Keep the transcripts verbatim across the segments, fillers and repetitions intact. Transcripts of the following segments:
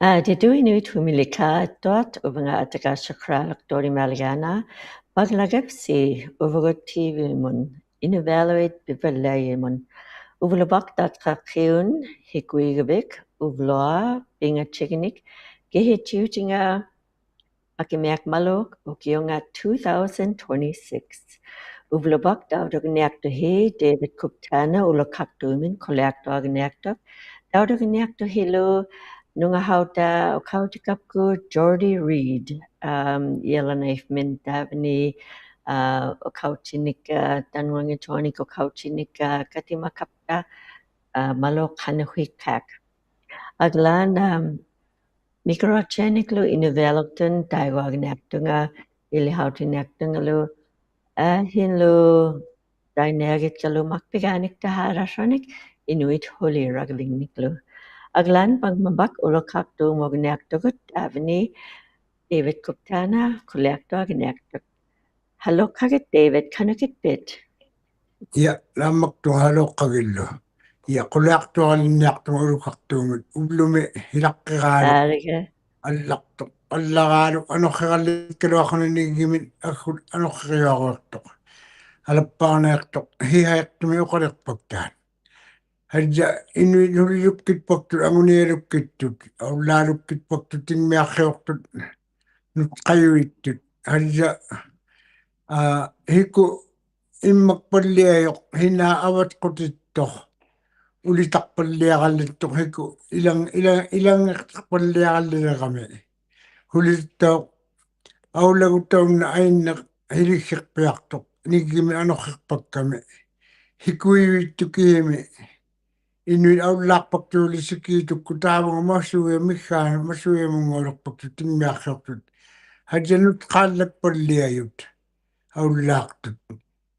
Aa, tituinut humilikaattuat, uvunga atakasakralaktuulimaligaana, paglagapsi, uvugut T V-mun, inuvaluit pivallajimun, uvlubaktatkakiun, hikuiguvik, uvlua, pingachiginik, kihitiutinga, akimiakmaluk, ukiunga two thousand twenty-six. Uvlubak tautugniaktuhi, David Kuptana, ulukaktumin, kuliaktuagniaktuk, tautugniaktuhilu, nungahauta, ukautikapku, Jordy Reed, um, Yellowknife-min tavni, uh, ukautinika, tanwangituanik ukautinika, katimakapta, uh, malu kanuhikak. Aglan, um, Mikuruachianiklu inuvaluktun taiguagniaktunga ilihautiniaktungalu, ahinlu dainiagitkalu makpigaanik taharasanik inuit huliragvingniklu. Aglan pangmabak ulukaktumugniaktugut tavni David Kuptana kuliaktuagniaktuk. Haluqagit David, kanukitpit? Ia, naammaktuq haluqagillu. Ia, kuliaktualinniaqtuq ulukaktumit, ublumi hilaqqigaaluk. Aaliga. Allaqtuq, allagaaluk, anuqhigallikkaluaqhuni Niggimit akhut anuqhigaluaqtuq. Alappaaniaqtuq, hihaiqtumi uqaliqpaktaat. Hajja inuit hulilukkitpaktut, angunialukkittut, aullaalukkitpaktut, tingmiaqhiuqtut, nutqajuittut. Hajja, aa, hiku immakpalliajuq, hina avatqutittuq, ulitaqpalliaqallittuq, hiku ilang, ilang, ilangiqtaqpalliaqallirigami. Hulittauq, aulagutaunna ainniq, hilikhiqpiaqtuq, Niggimi anuqhiqpakkami. Hikuijuittukihimi, inuit aullaaqpaktuuli sikiitukkut taavunga masuja mikhaanut, masujamungaluqpaktut, tingmiaqhiuqtut. Hajja nutqaallakpalliajut, aullaaqtut.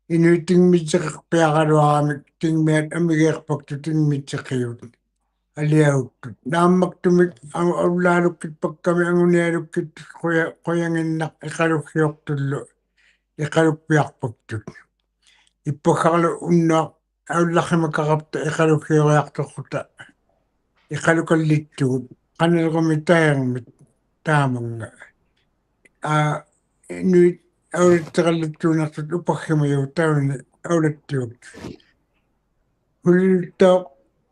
Inuit tingmijjiqiqpiaqaluaramik, tingmiat amigiiqpaktut, tingmijjiqijut. Aliajuktut. Naammaktumik, au-, aullaalukkitpakkami, angunialukkittut, quja-, qujanginnaq, iqalukhiuqtullu, iqalukpiaqpaktut. Ippakhaqlu unnuaq, aullaqhimakarapta iqalukhiuriaqtuqhuta, iqalukallittugut, qanilrumi tairmit, taamannga. Aa, inuit aulattiqallittuuniqtut upakhimajuq tauni aulattigut. Huliluttauq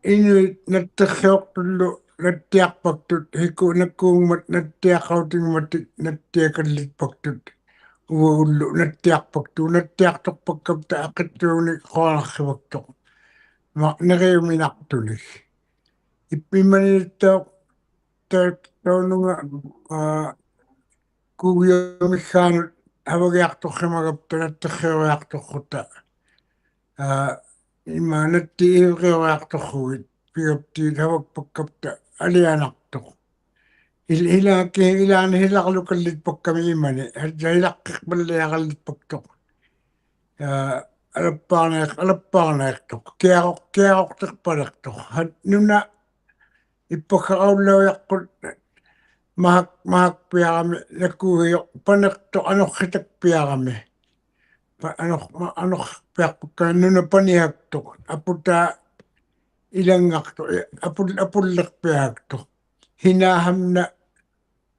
inuit nattiqhiuqtullu nattiaqpaktut, hiku nakuungmat nattiaqautingmatik nattiakallitpaktut, uvagullu nattiaqpaktuq, nattiaqtuqpakkapta aqittuunik qualaqhivaktuq. Ma-, niriuminaqtunik. Ip-, imaniluttauq ta-, taununga, aa, kuugiumikhaanut havagiaqtuqhimagapta nattiqhiuriaqtuqhuta. Aa, ima natti ivriuriaqtuqhugit, pigaptiit havakpakkapta alianaqtuq. Il-, ilaaki, ilaani hilarlukallitpakkami imani, hajja hilaqqiqpalliaqallitpaktuq. Aa, alappaarniq-, alappaarniqtuq, kiaruq-, kiaruqtiqpaliqtuq. Hat-, nuna, ippakhaq aullaujaqput mahak-, mahakpiarami, nakuuhijuq paniqtuq anuqhitakpiarami. Pa-, anuq-, ma-, anuqhiqpiaqpakka nuna panihaktuq, aputaa ilanngaqtuq, i-, apul-, apulliqpiaqtuq. Hinahamna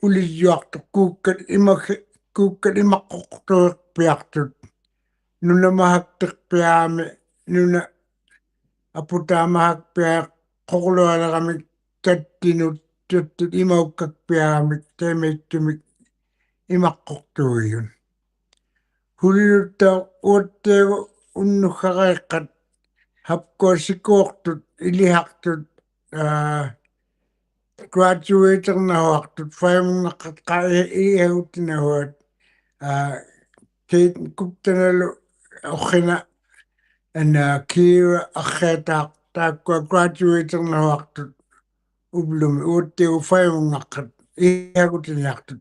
ulijjuaqtuq, kuukkat imakhi-, kuukkat imaqquqtuuhiqpiaqtut. Nuna mahaktiqpiarami, nuna aputaa mahakpiaq, qurlualiramik tattinut, tattit imaukkakpiaramik, taimaittumik imaqquqtuuhijut. Huliluttauq uvattiagu unnukharaiqqat, hapkua sikuuqtut, ilihaqtut, aa, graduate-irnahuaqtut, five-mungnaqaqqat qa-, i-, ihagutinahuat, aa, Kate Kuptanalu, uqhina, ana, Kira, Aqiataaq, taakkua graduate-irnahuaqtut, ublumi, uvattiagu five-mungnaqaqqat, ihagutiniaqtut.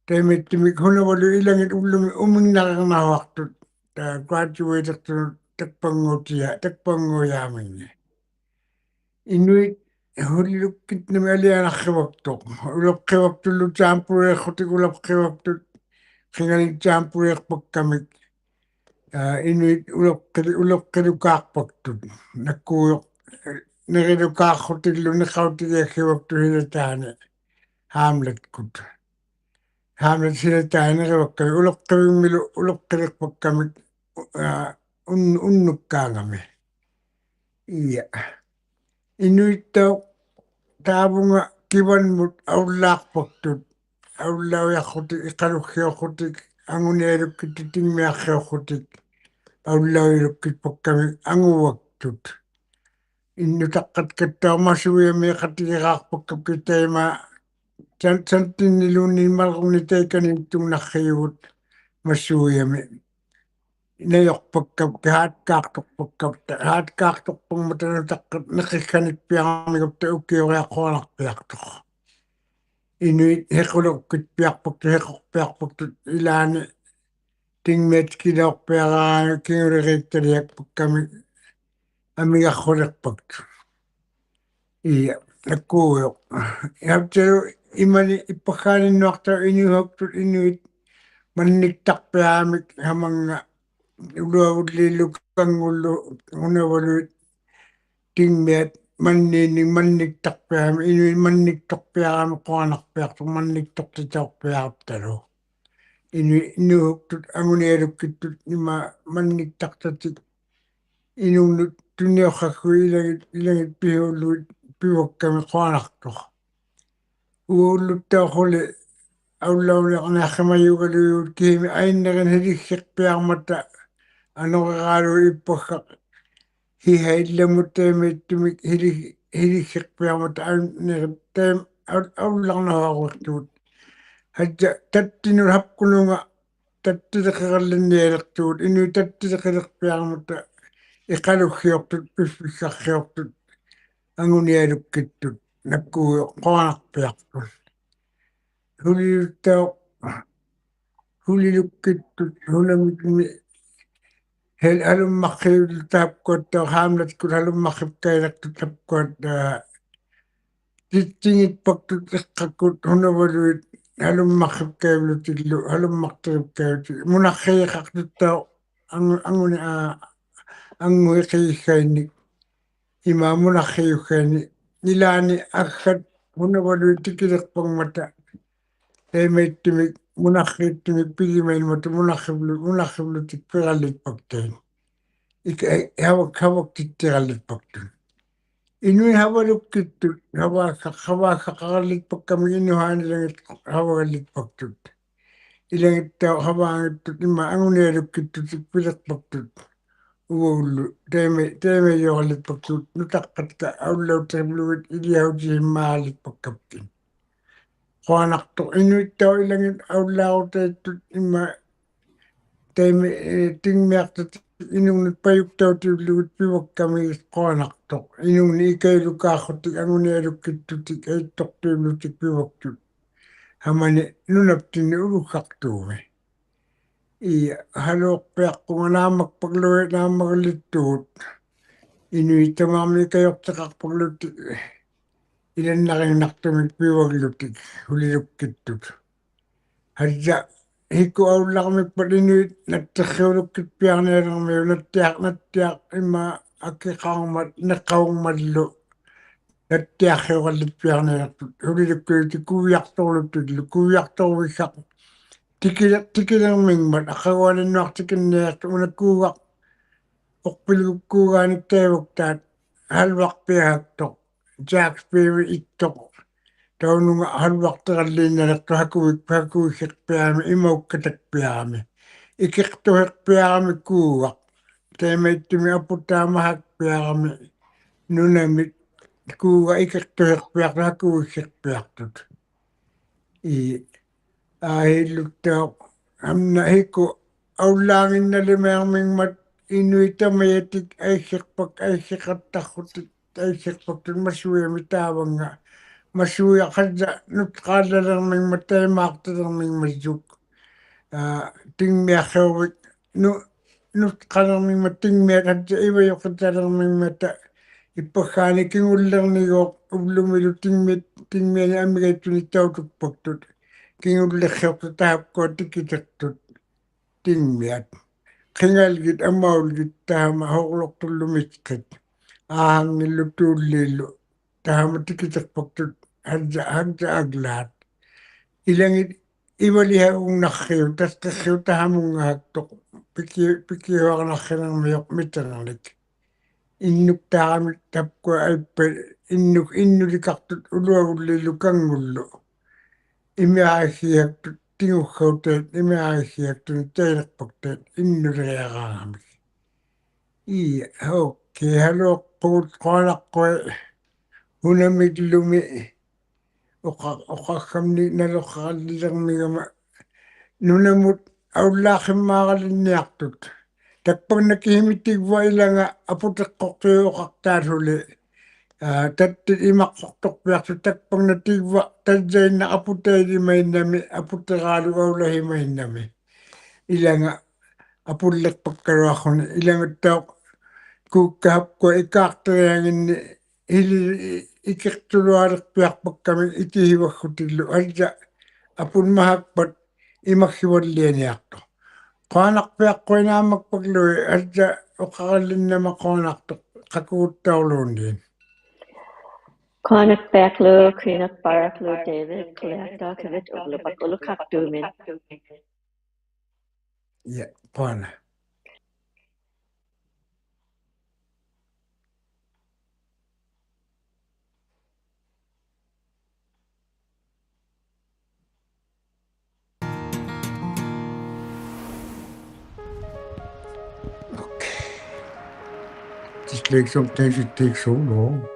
Taimaittumik hunavalu ilangit ublumi umingnarirnahuaqtut, aa, graduate-iqtunut takpannguutia-, takpannguujaaminni. Inuit hulilukkitnumi alianaqhivaktuq, ulapqhivaktullu jamboree-qhutik ulapqhivaktut, qinganik jamboree-qpakkamik, aa, inuit ulapqhi-, ulapqhilukaaqpaktut, nakuujuq, aa, ᓂᕆᓗᑳᖅᑯᑎᒡᓗ ᓂᖃᐅᑎᒋᐊᖅᓯᕙᒃᑐᑦ ᓯᓚᑖᓂ ᕼᐋᒻᓚᒃᑯᑦ. ᕼᐋᒻᓚᑦ ᓯᓚᑖᓂ ᓂᕆᕙᒃᑲᒥᒃ ᐅᓕᖅᑭᕕᖕᒥᓗ ᐅᓕᖅᑭᓕᖅᐸᒃᑲᒥᒃ, ᐋ, ᐅᓐ-, ᐅᓐᓄᒃᑳᖓᒥ. ᐃᔭ. ᐃᓄᐃᑦᑕᐅᖅ ᑖᕗᖓ ᑭᕙᒻᒧᑦ ᐊᐅᓪᓛᖅᐸᒃᑐᑦ, ᐊᐅᓪᓚᐅᔭᖅᑯᑎᒃ, ᐃᖃᓗᒃᓯᐅᖅᑯᑎᒃ, ᐊᖑᓂᐊᓗᒃᑭᑦᑐᑦ, ᑎᖕᒥᐊᖅᓯᐅᖅᑯᑎᒃ, ᐊᐅᓪᓚᐅᔭᓗᒃᑭᑦᐸᒃᑲᒥᒃ ᐊᖑᕙᒃᑐᑦ. ᐃᓐᓄᑕᖅᑲᑦᑲᑦᑕᐅᖅ ᒪᓲᔭᒥ ᖃᑎᒋᕌᖅᐸᒃᑲᑉᑭᑦ ᑕᐃᒪ ᓴᓐ-, ᓴᓐᑎᓐᓂᓘᓐᓃᑦ ᒪᓕᕐᓂ ᑕᐃᑲᓃᑦᑐᖕᓇᖅᓯᔪᒍᑦ ᒪᓲᔭᒥ. ᓇᔪᖅᐸᒃᑲᑉ-, ᕼᐋᑦᑳᖅᑐᖅᐸᒃᑲᑉᑕ, ᕼᐋᑦᑳᖅᑐᖅᐸᖕᒪᑕ ᓄᑕᖅᑲᑦ ᓂᕿᒃᓴᓂᒃᐱᐊᕐᒥᒐᑉᑕ ᐅᑭᐅᕆᐊᖅ ᖁᐊᓇᖅᐱᐊᖅᑐᖅ. ᐃᓄᐃᑦ ᓯᖁᓗᒃᑭᑦᐱᐊᖅᐸᒃᑐᑦ, ᓯᖁᖅᐱᐊᖅᐸᒃᑐᑦ, ᐃᓛᓂ ᑎᖕᒥᐊᑦᑎᑭᓚᐅᖅᐱᐊᕌᖓᑦ ᑭᖑᓕᕇᑦᑕᓕᐊᒃᐸᒃᑲᒥᒃ ᐊᒥᒐᖅᓱᓕᖅᐸᒃᑐᑦ. ᐃᔭ, ᓇᑯᕕᐅᖅ. ᔭᑉᑕᓗ ᐃᒪᓂ ᐃᑉᐸᒃᓵᓂᓐᓄᐊᖅᑕᐅᖅ ᐃᓄᐃᑦ ᓱᒃᑐᑦ ᐃᓄᐃᑦ ᒪᓐᓂᒃᑕᖅᐱᐊᕋᒥᒃ ᓴᒪᙵ ᐅᓗᐊᕈᓪᓕᓪᓗ ᑲᙳᓪᓗ ᓱᓇᕙᓗᐃᑦ ᑎᖕᒥᐊᑦ ᒪᓐᓃᓐᓂᒃ ᒪᓐᓂᒃᑕᖅᐱᐊᕋᒥᒃ ᐃᓄᐃᑦ ᒪᓐᓂᒃᑐᖅᐱᐊᕋᒥᒃ ᖁᐊᓇᖅᐱᐊᖅᑐᖅ ᒪᓐᓂᒃᑐᖅᑎᑕᐅᖅᐱᐊᖅᑕᓗ. ᐃᓄ-, ᐃᓄᓱᒃᑐᑦ ᐊᖑᓂᐊᓗᒃᑭᑦᑐᑦ ᐃᒪ ᒪᓐᓂᒃᑕᖅᑕᑎᒃ ᐃᓄᓐᓄᑦ ᑐᓂᐅᖅᓴᒃᑯᑦ ᐃᓚᖏᑦ, ᐃᓚᖏᑦ ᐱᓲᓪᓗ ᐱᕙᒃᑲᒥᒃ ᖁᐊᓇᖅᑐᖅ. ᐅᕙᐅᓪᓗᑦᑕᐅᖅ ᓱᓕ ᐊᐅᓪᓚᐅᓂᐊᕐᓂᐊᖅᓯᒪᔪᒐᓗᐃᑦ ᑭᓯᒥ ᐊᐃᓐᓂᕆᓐᓂ ᓯᓕᒃᓯᖅᐱᐊᕐᒪᑕ ᐊᓄᕆᕌᓗᐃᑦ ᐃᑉᐸᒃᓴᖅ ᓯᓴᐃᓪᓚᒧᑦ ᑕᐃᒪᐃᑦᑐᒥᒃ ᓯᓕ-, ᓯᓕᒃᓯᖅᐱᐊᕐᒪᑕ ᐊᐃᓐᓂᕆᓐᓂ ᑕᐃᒻ-, ᐊᐅ-, ᐊᐅᓪᓚᕐᓇᓱᒃᑐᑦ. ᕼᐊᔾᔭ ᑕᑦᑎᓐᓄᑦ ᓴᑉᑯᓄᖓ ᑕᑦᑎᓕᕆᕋᓪᓕᓐᓂᐊᓕᖅᑐᑦ, ᐃᓄᐃᑦ ᑕᑦᑎᓕᕆᓕᖅᐱᐊᕐᒪᑕ ᐃᖃᓗᒃᓯᐅᖅᑐᑦ, ᐱᕝᕕᒃᓴᒃᓯᐅᖅᑐᑦ, ᐊᖑᓂᐊᓗᒃᑭᑦᑐᑦ, ᓇᑯᕕᐅᖅ ᖁᐊᓇᖅᐱᐊᖅᑐᑦ. ᓱᓕᓗᑦᑕᐅᖅ, ᓱᓕᓗᒃᑭᑦᑐᑦ, ᓱᓇᒥᒃ ᒥ-, ᓴᓪ-, ᓴᓗᒻᒪᖅᓯᐅᓪᓗᑕ ᓴᑉᑯᐊᑦᑕᐅᖅ, ᕼᐋᒻᓚᒃᑯᑦ ᓴᓗᒻᒪᖅᓯᒃᑲᐃᓕᖅᑐᑦ ᓴᑉᑯᐊᑦᑕᐅᖅ, ᐋ, ᑎᑦᑎᖏᑉᐸᒃᑐᑦ ᐃᖅᑲᒃᑯᑦ ᓱᓇᕙᓗᐃᑦ ᓴᓗᒻᒪᖅᓯᒃᑲᐃᓪᓗᑎᒡᓗ, ᓴᓗᒻᒪᖅᑎᕆᒃᑲᐃᓪᓗᑎᒡ, ᒧᓇᖅᓰᖃᖅᑐᑦᑕᐅᖅ ᐊᖑ-, ᐊᖑᓂ-, ᐋ, ᐊᖑᐃᖃᐃᖅᓴᐃᓐᓂᒃ, ᐃᒫᒃ ᒧᓇᖅᓯᐅᖅᓴᐃᓐᓂᒃ, ᐃᓛᓂ ᐊᖅᓴᑦ ᓱᓇᕙᓗᐃᑦ ᑎᑭᓕᖅᐸᖕᒪᑕ ᑕᐃᒪᐃᑦᑐᒥᒃ, ᒧᓇᖅᓰᑦᑐᒥᒃ ᐱᓕᒪᐃᓐᓇᒪᑕ ᒧᓇᖅᓯᕗᓗ-, ᒧᓇᖅᓯᕗᓗᑎᒃ ᐱᕋᓪᓕᖅᐸᒃᑕᐃᑦ. ᐃᒃ-, ᐃ-, ᓴᕙᒃ-, ᓴᕙᒃᑎᑦᑎᕋᓪᓕᖅᐸᒃᑐᑦ. ᐃᓄᐃᑦ ᓴᕙᓗᒃᑭᑦᑐᑦ, ᓴᕙᒃᓴᖃ-, ᓴᕙᒃᓴᖃᕋᓪᓕᖅᐸᒃᑲᒥᒃ ᐃᓄᓵᓐᓂᓚᖏᑦ ᓴᕙᒃᓪᓕᖅᐸᒃᑐᑦ. ᐃᓚᖏᑦᑕᐅᖅ ᓴᕙᙱᑦᑐᑦ ᐃᒫᒃ ᐊᖑᓂᐊᓗᒃᑭᑦᑐᑎᒃ ᐱᓕᖅᐸᒃᑐᑦ. ᐅᕙᐅᓪᓗ, ᑕᐃᒪ-, ᑕᐃᒪᐃᔪᕋᓪᓕᖅᐸᒃᑐᑦ, ᓄᑕᖅᑲᑦᑕ ᐊᐅᓪᓚᐅᑎᕆᓗᒋᑦ ᐃᓕᐊᓱᑦᓯᒪᓕᖅᐸᒃᑲᑉᑎᒃ. ᖁᐊᓇᖅᑐᖅ ᐃᓄᐃᑦᑕᐅᖅ ᐃᓚᖏᑦ ᐊᐅᓪᓚᕈᑕᐃᑦᑐᑦ ᐃᒫᒃ ᑕᐃᒪ-, ᐄ, ᑎᖕᒥᐊᖅᑕᑎᒃ ᐃᓄᖕᓂᒃ ᐸᔪᒃᑕᐅᑎᐅᓪᓗᒋᑦ ᐱᕙᒃᑲᒥᒃ ᖁᐊᓇᖅᑐᖅ. ᐃᓄᖕᓂᒃ ᐃᑲᔪᓕᒃᑳᖅᑯᑎᒃ ᐊᖑᓂᐊᓗᒃᑭᑦᑐᑎᒃ ᐊᐃᑦᑐᖅᑐᐃᓪᓗᑎᒃ ᐱᕙᒃᑐᑦ. ᓴᒪᓂ ᓄᓇᑉᑎᓐᓂ ᐅᓗᒃᓴᖅᑑᒥ. ᐄ, ᓴᓗᒃᐱᐊᖅᐳᖓ ᓈᒻᒪᒃᐸᒃᓗᐃᑦ ᓈᒻᒪᒐᓕᑦᑑᑦ. ᐃᓄᐃᑦ ᑕᒪᕐᒥᒃ ᐃᑲᔪᖅᑎᖃᖅᐸᒃᓗᑎᒃ ᐃᓚᓐᓇᕆᓐᓇᖅᑐᒥᒃ ᐱᕙᒃᓗᑎᒃ ᓱᓕᓗᒃᑭᑦᑐᑦ. ᕼᐊᔾᔭ, ᕼᐃᑯ ᐊᐅᓪᓚᕐᒥᒃᐸᑦ ᐃᓄᐃᑦ ᓇᑦᑎᖅᓯᐅᓗᒃᑭᑦ ᐱᐊᕐᓂᐊᓕᕐᒥᐅᑦ ᓇᑦᑎᐊᖅ, ᓇᑦᑎᐊᖅ ᐃᒫᒃ ᐊᑭᖃᐅᖕᒪᑦ, ᓂᖃᐅᖕᒪᓪᓗ ᓇᑦᑎᐊᖅᓯᐅᕋᓪᓕᒃ ᐱᐊᕐᓂᐊᓕᖅᑐᑦ. ᓱᓕᓗᒃᑭᓗᑎᒃ ᑯᕕᐊᖅᑐᕐᓗᑎᒡᓗ, ᑯᕕᐊᖅᑐᕐᕕᒃᓴᖅ ᑎᑭᓕ-, ᑎᑭᓕᕐᒥᖕᒪᑦ, ᐊᖃᒍᐊᓂᓐᓄᐊᖅᑎᑭᓐᓂᐊᖅᑐᑦ ᐅᓇ ᑯᕙᖅ, ᐅᖅᐱᓪᓗᒍ ᑯᕙᓂᒃ ᑕᐃᒪᒃᑖᑦ, ᓴᓗᐊᖅᐱᐊᖅᑐᖅ, Jack Sparrow ᐃᑦᑐᖅ, ᑕᐅᓄᖓ ᓴᓗᐊᖅᑎᕋᓪᓕᓐᓇᓕᖅᑐᖅ ᓴᑯᕕᒃ-, ᓴᑯᕕᓯᖅᐱᐊᕋᒥᒃ, ᐃᒪᐅᒃᑲᑕᒃᐱᐊᕋᒥᒃ, ᐃᑭᖅᑐᓯᖅᐱᐊᕋᒥᒃ ᑯᕙᖅ, ᑕᐃᒪᐃᑦᑐᒥᒃ ᐊᐳᑕ ᒪᓴᒃᐱᐊᕋᒥᒃ, ᓄᓇᒥᒃ ᑯᕙᖅ ᐃᑭᖅᑐᓯᖅᐱᐊᖅᑐᑦ, ᓴᑯᕕᓯᖅᐱᐊᖅᑐᑦ. ᐄ, ᐋ, ᕼᐃᓪᓗᑦᑕᐅᖅ, ᐊᒻᓇ ᕼᐃᑯ ᐊᐅᓪᓚᖏᓐᓇᓕᒻᒪᕐᒥᖕᒪᑦ ᐃᓄᐃᑦ ᑕᒪᔭᑎᒃ ᐊᐃᒃᓯᖅᐸᒃ-, ᐊᐃᒃᓯᖃᑦᑕᖅᑯᑎᒃ, ᐊᐃᒃᓯᖅᐸᒃᑐᑦ ᒪᓲᔭᒥ ᑕᕝᕙᙵ. ᒪᓲᔭᖅ ᖃᓪᓚ ᓄᑦᖅᑲᓪᓚᓕᕐᒥᖕᒪᑦ ᑕᐃᒫᖅᑎᓕᕐᒥᖕᒪᔪᒃ. ᐋ, ᑎᖕᒥᐊᖅᓯᐅᕕᒃ ᓄ-, ᓄᑦᖅᑲᓐᓂᕐᒥᖕᒪᑦ ᑎᖕᒥᐊᑦ ᖃᑦᓯᐊ ᐃᕙᔪᖅᑎᑕᓕᕐᒥᖕᒪᑕ ᐃᑉᐸᒃᓵᓂ ᑭᖑᓪᓕᕐᓂᒎᖅ ᐅᑉᓗᒥᓗ ᑎᖕᒥ-, ᑎᖕᒥᐊᓂᒃ ᐊᒥᒐᐃᑦᑐᓂᒃ ᑕᐅᑐᒃᐸᒃᑐᑦ. ᑭᖑᓪᓕᖅᓯᐅᖅᑐᑦ ᑕᓴᑉᑯᐊ ᑎᑭᑎᖅᑐᑦ ᑎᖕᒥᐊᑦ. ᕿᖓᓪᓕᒋᑦ ᐊᒪᐅᓪᓕᒋᑦ ᑕᒪ ᓱᕐᓗᖅᑐᓪᓗ ᒥᒃᑭᑦ. ᐋᓴᙱᓪᓗ ᑑᓪᓖᓪᓗ ᑕᓴᒪ ᑎᑭᑎᖅᐸᒃᑐᑦ ᓴᔾᔭ, ᓴᔾᔭ ᐊᒡᓛᑦ. ᐃᓚᖏᑦ ᐃᕙᓕᓴᐅᖕᓇᖅᓯᐅᒃ, ᑕᔅᑭᖅᓯᐅᒃ ᑕᓴᒧᙵᓵᖅᑐᖅ, ᐱᑭ-, ᐱᑭᓱᐊᕐᓇᖅᓯᓐᓂᕐᒥᔪᖅ ᒥᑦᓐᓂᒃ. ᐃᓐᓄᒃᑖᕋᒥ ᑕᑉᑯᐊ ᐊᐃᑉᐸᐃ, ᐃᓐᓄᒃ-, ᐃᓐᓄᓕᖃᖅᑐᑦ ᐅᓗᐊᒍᓪᓕᓪᓗ ᑲᙳᓪᓗ. ᐃᒥᐊᕆᒃᓯᓴᒃᑐᑦ ᑎᖑᒃᓴᐅᑕᐃᑦ, ᐃᒥᐊᕆᒃᓯᓴᒃᑐᑦ ᑕᐃᓕᖅᐸᒃᑕᐃᑦ, ᐃᓐᓄᓕᕆᐊᕌᖓᒥᒃ. ᐄ, okay, ᓴᓗᖅᑯᒍᑦ ᖁᐊᓇᖅᑯᐃ ᓱᓇᒥᒡᓗᒥ ᐅᖃ-, ᐅᖃᖅᓴᒻᓂ ᓇᓗᖃᓪᓕᓕᕐᒥᒐᒪ ᓄᓇᒧᑦ ᐊᐅᓪᓛᖅᓯᒻᒫᕋᓕᓐᓂᐊᖅᑐᑦ. ᑕᒃᐸᖕᓇ ᑭᓯᒥ ᑎᕝᕙ ᐃᓚᖓ ᐊᐳᑎᖅᑯᖅᑐᔪᖃᖅᑖᓱᓕ, ᐋ, ᑕᑦᑎᑦ ᐃᒪᖅᑯᖅᑐᖅᐱᐊᖅᑐᑦ ᑕᒃᐸᖕᓇ ᑎᕝᕙ ᑕᔾᔭᐃᓐᓇᖅ ᐊᐳᑕᐃᓕᒪᐃᓐᓇᒥ, ᐊᐳᑎᕌᓗᒃ ᐊᐅᓚᓯᒪᐃᓐᓇᒥ. ᐃᓚᖓ ᐊᐳᓪᓕᖅᐸᒃᑲᓗᐊᖅᓱᓂ, ᐃᓚᖓᑦᑕᐅᖅ ᑰᒃᑲᓴᑉᑯᐊ ᐃᑳᖅᑎᕆᐊᖏᓐᓂ ᓯᓕ ᐃᑭᖅᑐᓗᐊᓕᖅᐱᐊᖅᐸᒃᑲᒥᒃ ᐃᑭᓯᕙᒃᓱᑎᓪᓗ, ᐊᔾᔭ ᐊᐳᓐᒪᓴᒃᐸᑦ ᐃᒪᒃᓯᕙᓪᓕᐊᓂᐊᖅᑐᖅ. ᖁᐊᓇᖅᐱᐊᖅᑯᐃᓐᓇᒪᒃᐸᒃᓗᐃᑦ, ᐊᔾᔭ ᐅᖃᕋᓕᓐᓇᒪ ᖁᐊᓇᖅᑐᖅ ᖃᑯᒍᑦᑕᐅᓪᓘᓐᓃᑦ. ᖁᐊᓇᖅᐱᐊᖅᖢᒃ, ᖁᐊᓇᖅᐸᕋᖅᖢᒃ David, ᖁᓕᐊᖅᑕᐅᖅ ᖃᕕᑦ ᐅᓪᓗᐸᒃ ᐅᓗᖃᖅᑑᒥᓐ. ᐄ, ᖁᐊᓇ. Okay. This, like, sometimes it takes so long.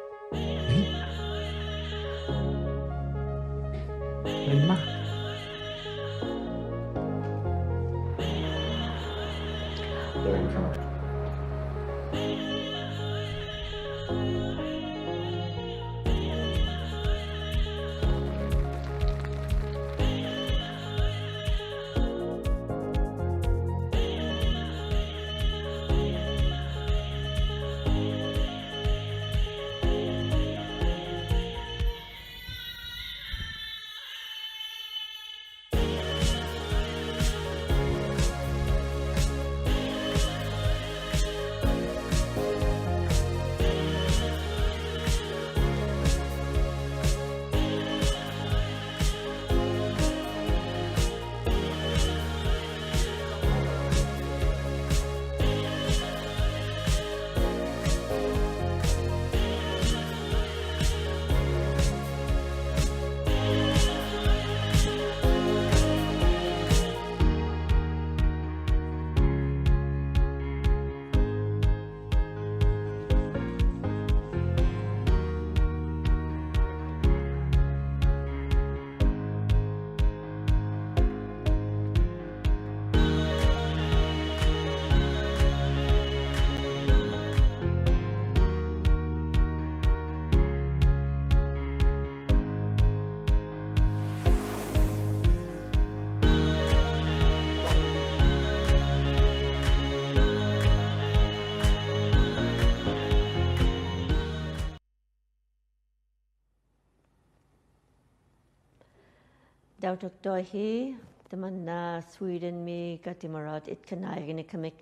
ᑕᐅᑐᒃᑐᐊᕼᐃ, ᑕᒪᓐᓇ Sweden-ᒥ ᑲᑎᒪᕋᑦ ᐃᒃᑲᓇᐃᒋᓂᖃᒥᒃ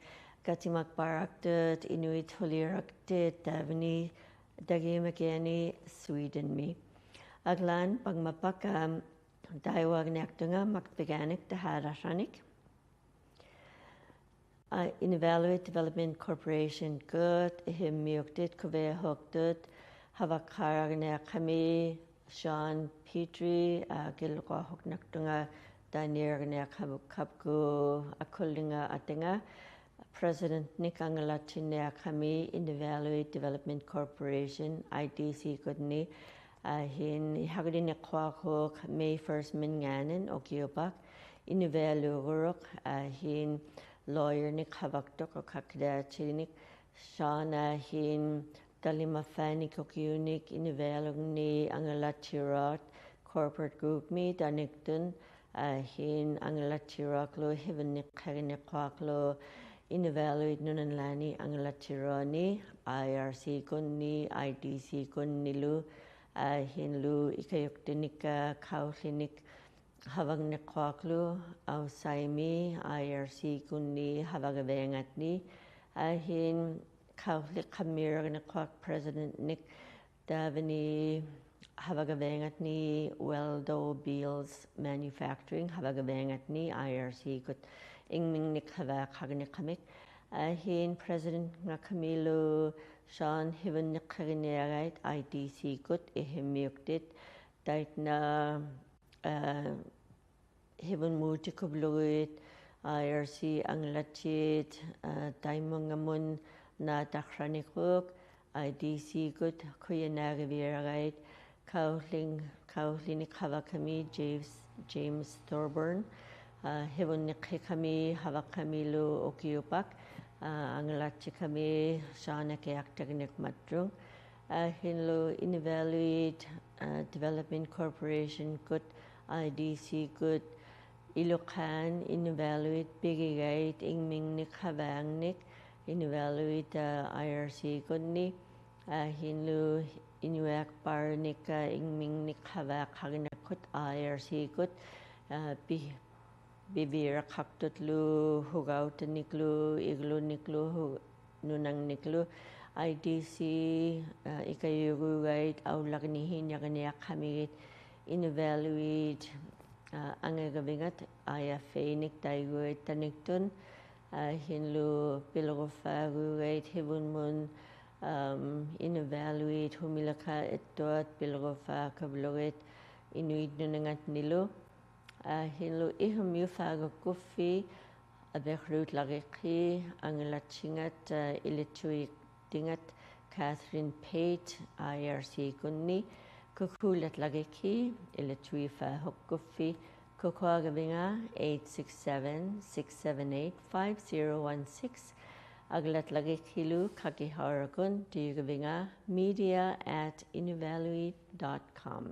ᑲᑎᒪᒃᐸᕋᒃᑐᑦ ᐃᓄᐃᑦ ᓱᓕᕋᒃᑎᑦ ᑕᕝᕙᓂ ᑕᕆᒪᒋᐊᓂ Sweden-ᒥ. ᐊᒡᓛᓐ ᐸᖕᒪᐸᒃᑲ ᑕᐃᕙᖕᓂᐊᖅᑐᖓ ᒪᒃᐱᒐᓂᒃ ᑕᕼᐋᓕᕋᓂᒃ. ᐋ, Inuvialuit Development Corporation-ᑯᑦ ᐃᕼᐃᒻᒥᐅᒃᑎᑦ ᖁᕕᐊᓱᒃᑐᑦ ᓴᕙᒃᓴᕋᖕᓂᐊᖅᑲᒥ Sean Petrie, ᐋ, ᑭᓪᓗᒍ ᓱᒃᓇᖅᑐᖓ ᑖᓐᓂᐊᕋᖕᓂᐊᖅᑲᒃᑯ ᐊᑯᓪᓕᖓ ᐊᑎᖓ, President-ᓂᒃ ᐊᖓᓚᑦᑎᓐᓂᐊᖅᑲᒥ Inuvialuit Development Corporation, I D C-ᑯᓐᓂ, ᐋ, ᐃᕼᐃᓐ ᐃᖃᕆᓂᖅᑯᐊᖅᓱᒃ May first-ᒥᙶᓂᒃ ᐅᑭᐅᐸᒃ, ᐃᓄᕕᐊᓘᒍᓗᒃ, ᐋ, ᐃᕼᐃᓐ lawyer-ᓂᒃ ᓴᕙᒃᑐᖅ ᐅᖃᖅᑭᓕᐊᑦᑎᓐᓂᒃ, Sean-ᐊ ᐃᕼᐃᓐ ᑕᓕᒪᕝᕙᓂᒃ ᐅᑭᐅᓂᒃ ᐃᓄᕕᐊᓗᖕᓂᒃ ᐊᖓᓚᑦᑎᓗᐊᖅ corporate group-ᒥ ᑖᓐᓇᒃᑐᓐ, ᐋ, ᐃᕼᐃᓐ ᐊᖓᓚᑦᑎᓗᐊᖅᖢᒃ ᕼᐃᕕᓐᓂᖅᑲᕆᓂᖅᑯᐊᖅᖢᒃ Inuvialuit Nunanlandi ᐊᖓᓚᑦᑎᓗᐊᓂ, I R C-ᑯᓐᓂ, I D C-ᑯᓐᓂᓗ, ᐋ, ᐃᕼᐃᓐᓗ ᐃᑲᔪᒃᑎᓂᒃᑲ ᖃᐅᓪᓕᓂᒃ ᓴᕙᖕᓂᖅᑯᐊᖅᖢᒃ ᐊᐅᓴᐃᒥ, I R C-ᑯᓐᓂ ᓴᕙᖓᕕᐊᖓᑦᓂ, ᐋ, ᐃᕼᐃᓐ ᖃᐅᓪᓕᖅ ᖃᒻᒦᕋᕐᓂᖅᓱᐊᖅ president-ᓂᒃ ᑖᕙᓂ ᓴᕙᒐᕕᐊᖓᓐᓂ Waldo Beals Manufacturing, ᓴᕙᒐᕕᐊᖓᓐᓂ I R C-ᑯᑦ ᐃᖕᒥᖕᓂᒃ ᓴᕙᖃᕐᓂᖅᓴᒥᒃ. ᐊ, ᐃᓐ president-ᖓᒃᓴᒥᓗ Sean ᕼᐃᕗᓐᓂᖅᓴᒋᓂᐊᕋᐃᑦ I D C-ᑯᑦ ᐃᕼᐃᒻᒥᐅᒃᑎᑦ, ᑕᐃᓐᓇ, ᐊ, ᕼᐃᕗᖕᒨᑎᒃᑯᓗᒍ I R C ᐊᖏᓚᑦᓰᑦ, ᐊ, ᑕᐃᒪᙵᒧᑦ ᓈᑕᖅᓴᓂᒃᑯᑦ I D C-ᑯᑦ ᖁᔭᓐᓇᕆᕕᐊᕋᐃᑦ ᖃᐅᓪᓕᖕ-, ᖃᐅᓪᓕᓂᒃ ᓴᕙᒃᓴᒥ James, James Thorburn, ᐊ, ᕼᐃᕗᖕᓂᖅᓴᒃᓴᒥ ᓴᕙᒃᓴᒥᓗ ᐅᑭᐅᐸᒃ, ᐊ, ᐊᖏᓚᑦᓯᒃᓴᒥ Sean ᐊᑭᐊᖅᑕᒋᓂᕐᒪᑦᑐᖅ. ᐊ, ᐃᓐᓗ Invalued, ᐊ, Development Corporation-ᑯᑦ I D C-ᑯᑦ ᐃᓗᖅᑲᓐ Invalued ᐱᒋᒐᐃᑦ ᐃᖕᒥᖕᓂᒃ ᓴᕙᖕᓂᒃ Invalued, ᐊ, I R C-ᑯᓐᓂ, ᐊ, ᐃᓐᓗ ᐃᓄᐊᒃᐸᕆᓂᒃ ᐃᖕᒥᖕᓂᒃ ᓴᕙᖃᕐᓂᖅᓱᒃᑯᑦ I R C-ᑯᑦ, ᐊ, ᐱ-, ᐱᕕᕋᖃᖅᑐᓪᓗ ᓱᒐᐅᑕᓂᒃᑯᓗ, ᐃᒡᓗᓂᒃᑯᓗ, ᓱ-, ᓄᓇᖕᓂᒃᑯᓗ, I D C, ᐊ, ᐃᑲᔫᒍᒐᐃᑦ ᐊᐅᓪᓚᖕᓂᕼᐃᓐᓇᕐᓂᐊᖅᓴᒥᒃ Invalued, ᐊ, ᐊᖓᒐᕕᖓᑦ I F A-ᓂᒃ ᑕᐃᒍᐃᑦ ᑕᓂᒃᑐᑦ, ᐊ, ᐃᓐᓗ ᐱᓗᒍᓴᒍᒐᐃᑦ ᕼᐃᕗᖕᒧᑦ, ᐊᒻ, Invalued ᓱᒥᓚᖃᑦᑐᐊᑦ ᐱᓗᒍᓴᖃᕙᓗᒍ ᐃᓄᐃᑦ ᓄᓇᖓᓐᓂᓗ. ᐊ, ᐃᓐᓗ ᐃᕼᐃᒻᒥᐅᓵᕈᒃᑯᕕᑦ ᐊᐱᖅᓗᓪᓚᕆᒃᓰᑦ ᐊᖏᓚᑦᓯᖓᑦ, ᐊ, ᐃᓕᑦᓱᐃᑦ ᑎᖓᑦ Catherine Pate I R C-ᑯᓐᓂ, ᑯᑯᓚᑦᓚᕆᒃᓰᑦ ᐃᓕᑦᓱᐃᓴᖅᑯᕕᑦ, ᑯᑯᐊᒐᕕᖓ eight six seven, six seven eight, five zero one six, ᐊᖏᓚᑦᓚᕆᒃᓱᓗ ᖃᑭᓴᐅᕋᒃᑯᑦ ᑎᔪᒐᕕᖓ media at invalued dot com.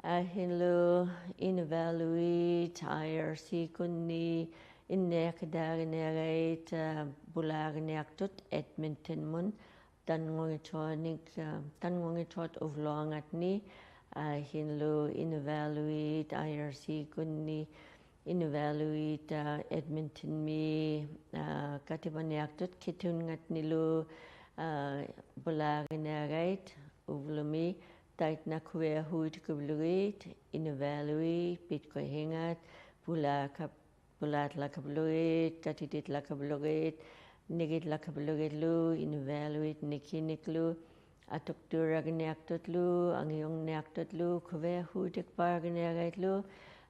ᐊ, ᐃᓐᓗ Invalued I R C-ᑯᓐᓂ ᐃᓐᓇᐃᖅᑲᑕᒋᓂᐊᕋᐃᑦ, ᐊ, ᐳᓛᕆᓂᐊᖅᑐᑦ Edmonton-ᒧᑦ ᑕᓐᖑᖏᑦᑐᓂᒃ, ᐊ, ᑕᓐᖑᖏᑦᑐᐊᑦ ᐅᕝᕙᓗᖓᓐᓂ, ᐊ, ᐃᓐᓗ Invalued I R C-ᑯᓐᓂ Invalued, ᐊ, Edmonton-ᒥ, ᐊ, ᑲᑎᒪᓂᐊᖅᑐᑦ ᑭᑐᙵᓐᓂᓗ, ᐊ, ᐳᓛᕆᓂᐊᕋᐃᑦ ᐅᕝᕙᓗᒥ ᑕᐃᓐᓇ ᖁᕕᐊᓲᑎᒃᑯᓗᒍ Invalued ᐱᑦᑯᓯᖓᑦ, ᐳᓛᖃ-, ᐳᓛᓚᖃᕙᓗᒍ, ᑲᑎᑎᓚᖃᕙᓗᒍ, ᓂᑭᓚᖃᕙᓗᒍᓗ Invalued ᓂᑭᓂᒃᑯᓗ, ᐊᑐᖅᑐᕋᕆᓂᐊᖅᑐᓪᓗ, ᐊᖏᔪᕐᓂᐊᖅᑐᓪᓗ, ᖁᕕᐊᓲᑎᒃᐸᕆᓂᐊᕋᐃᓪᓗ,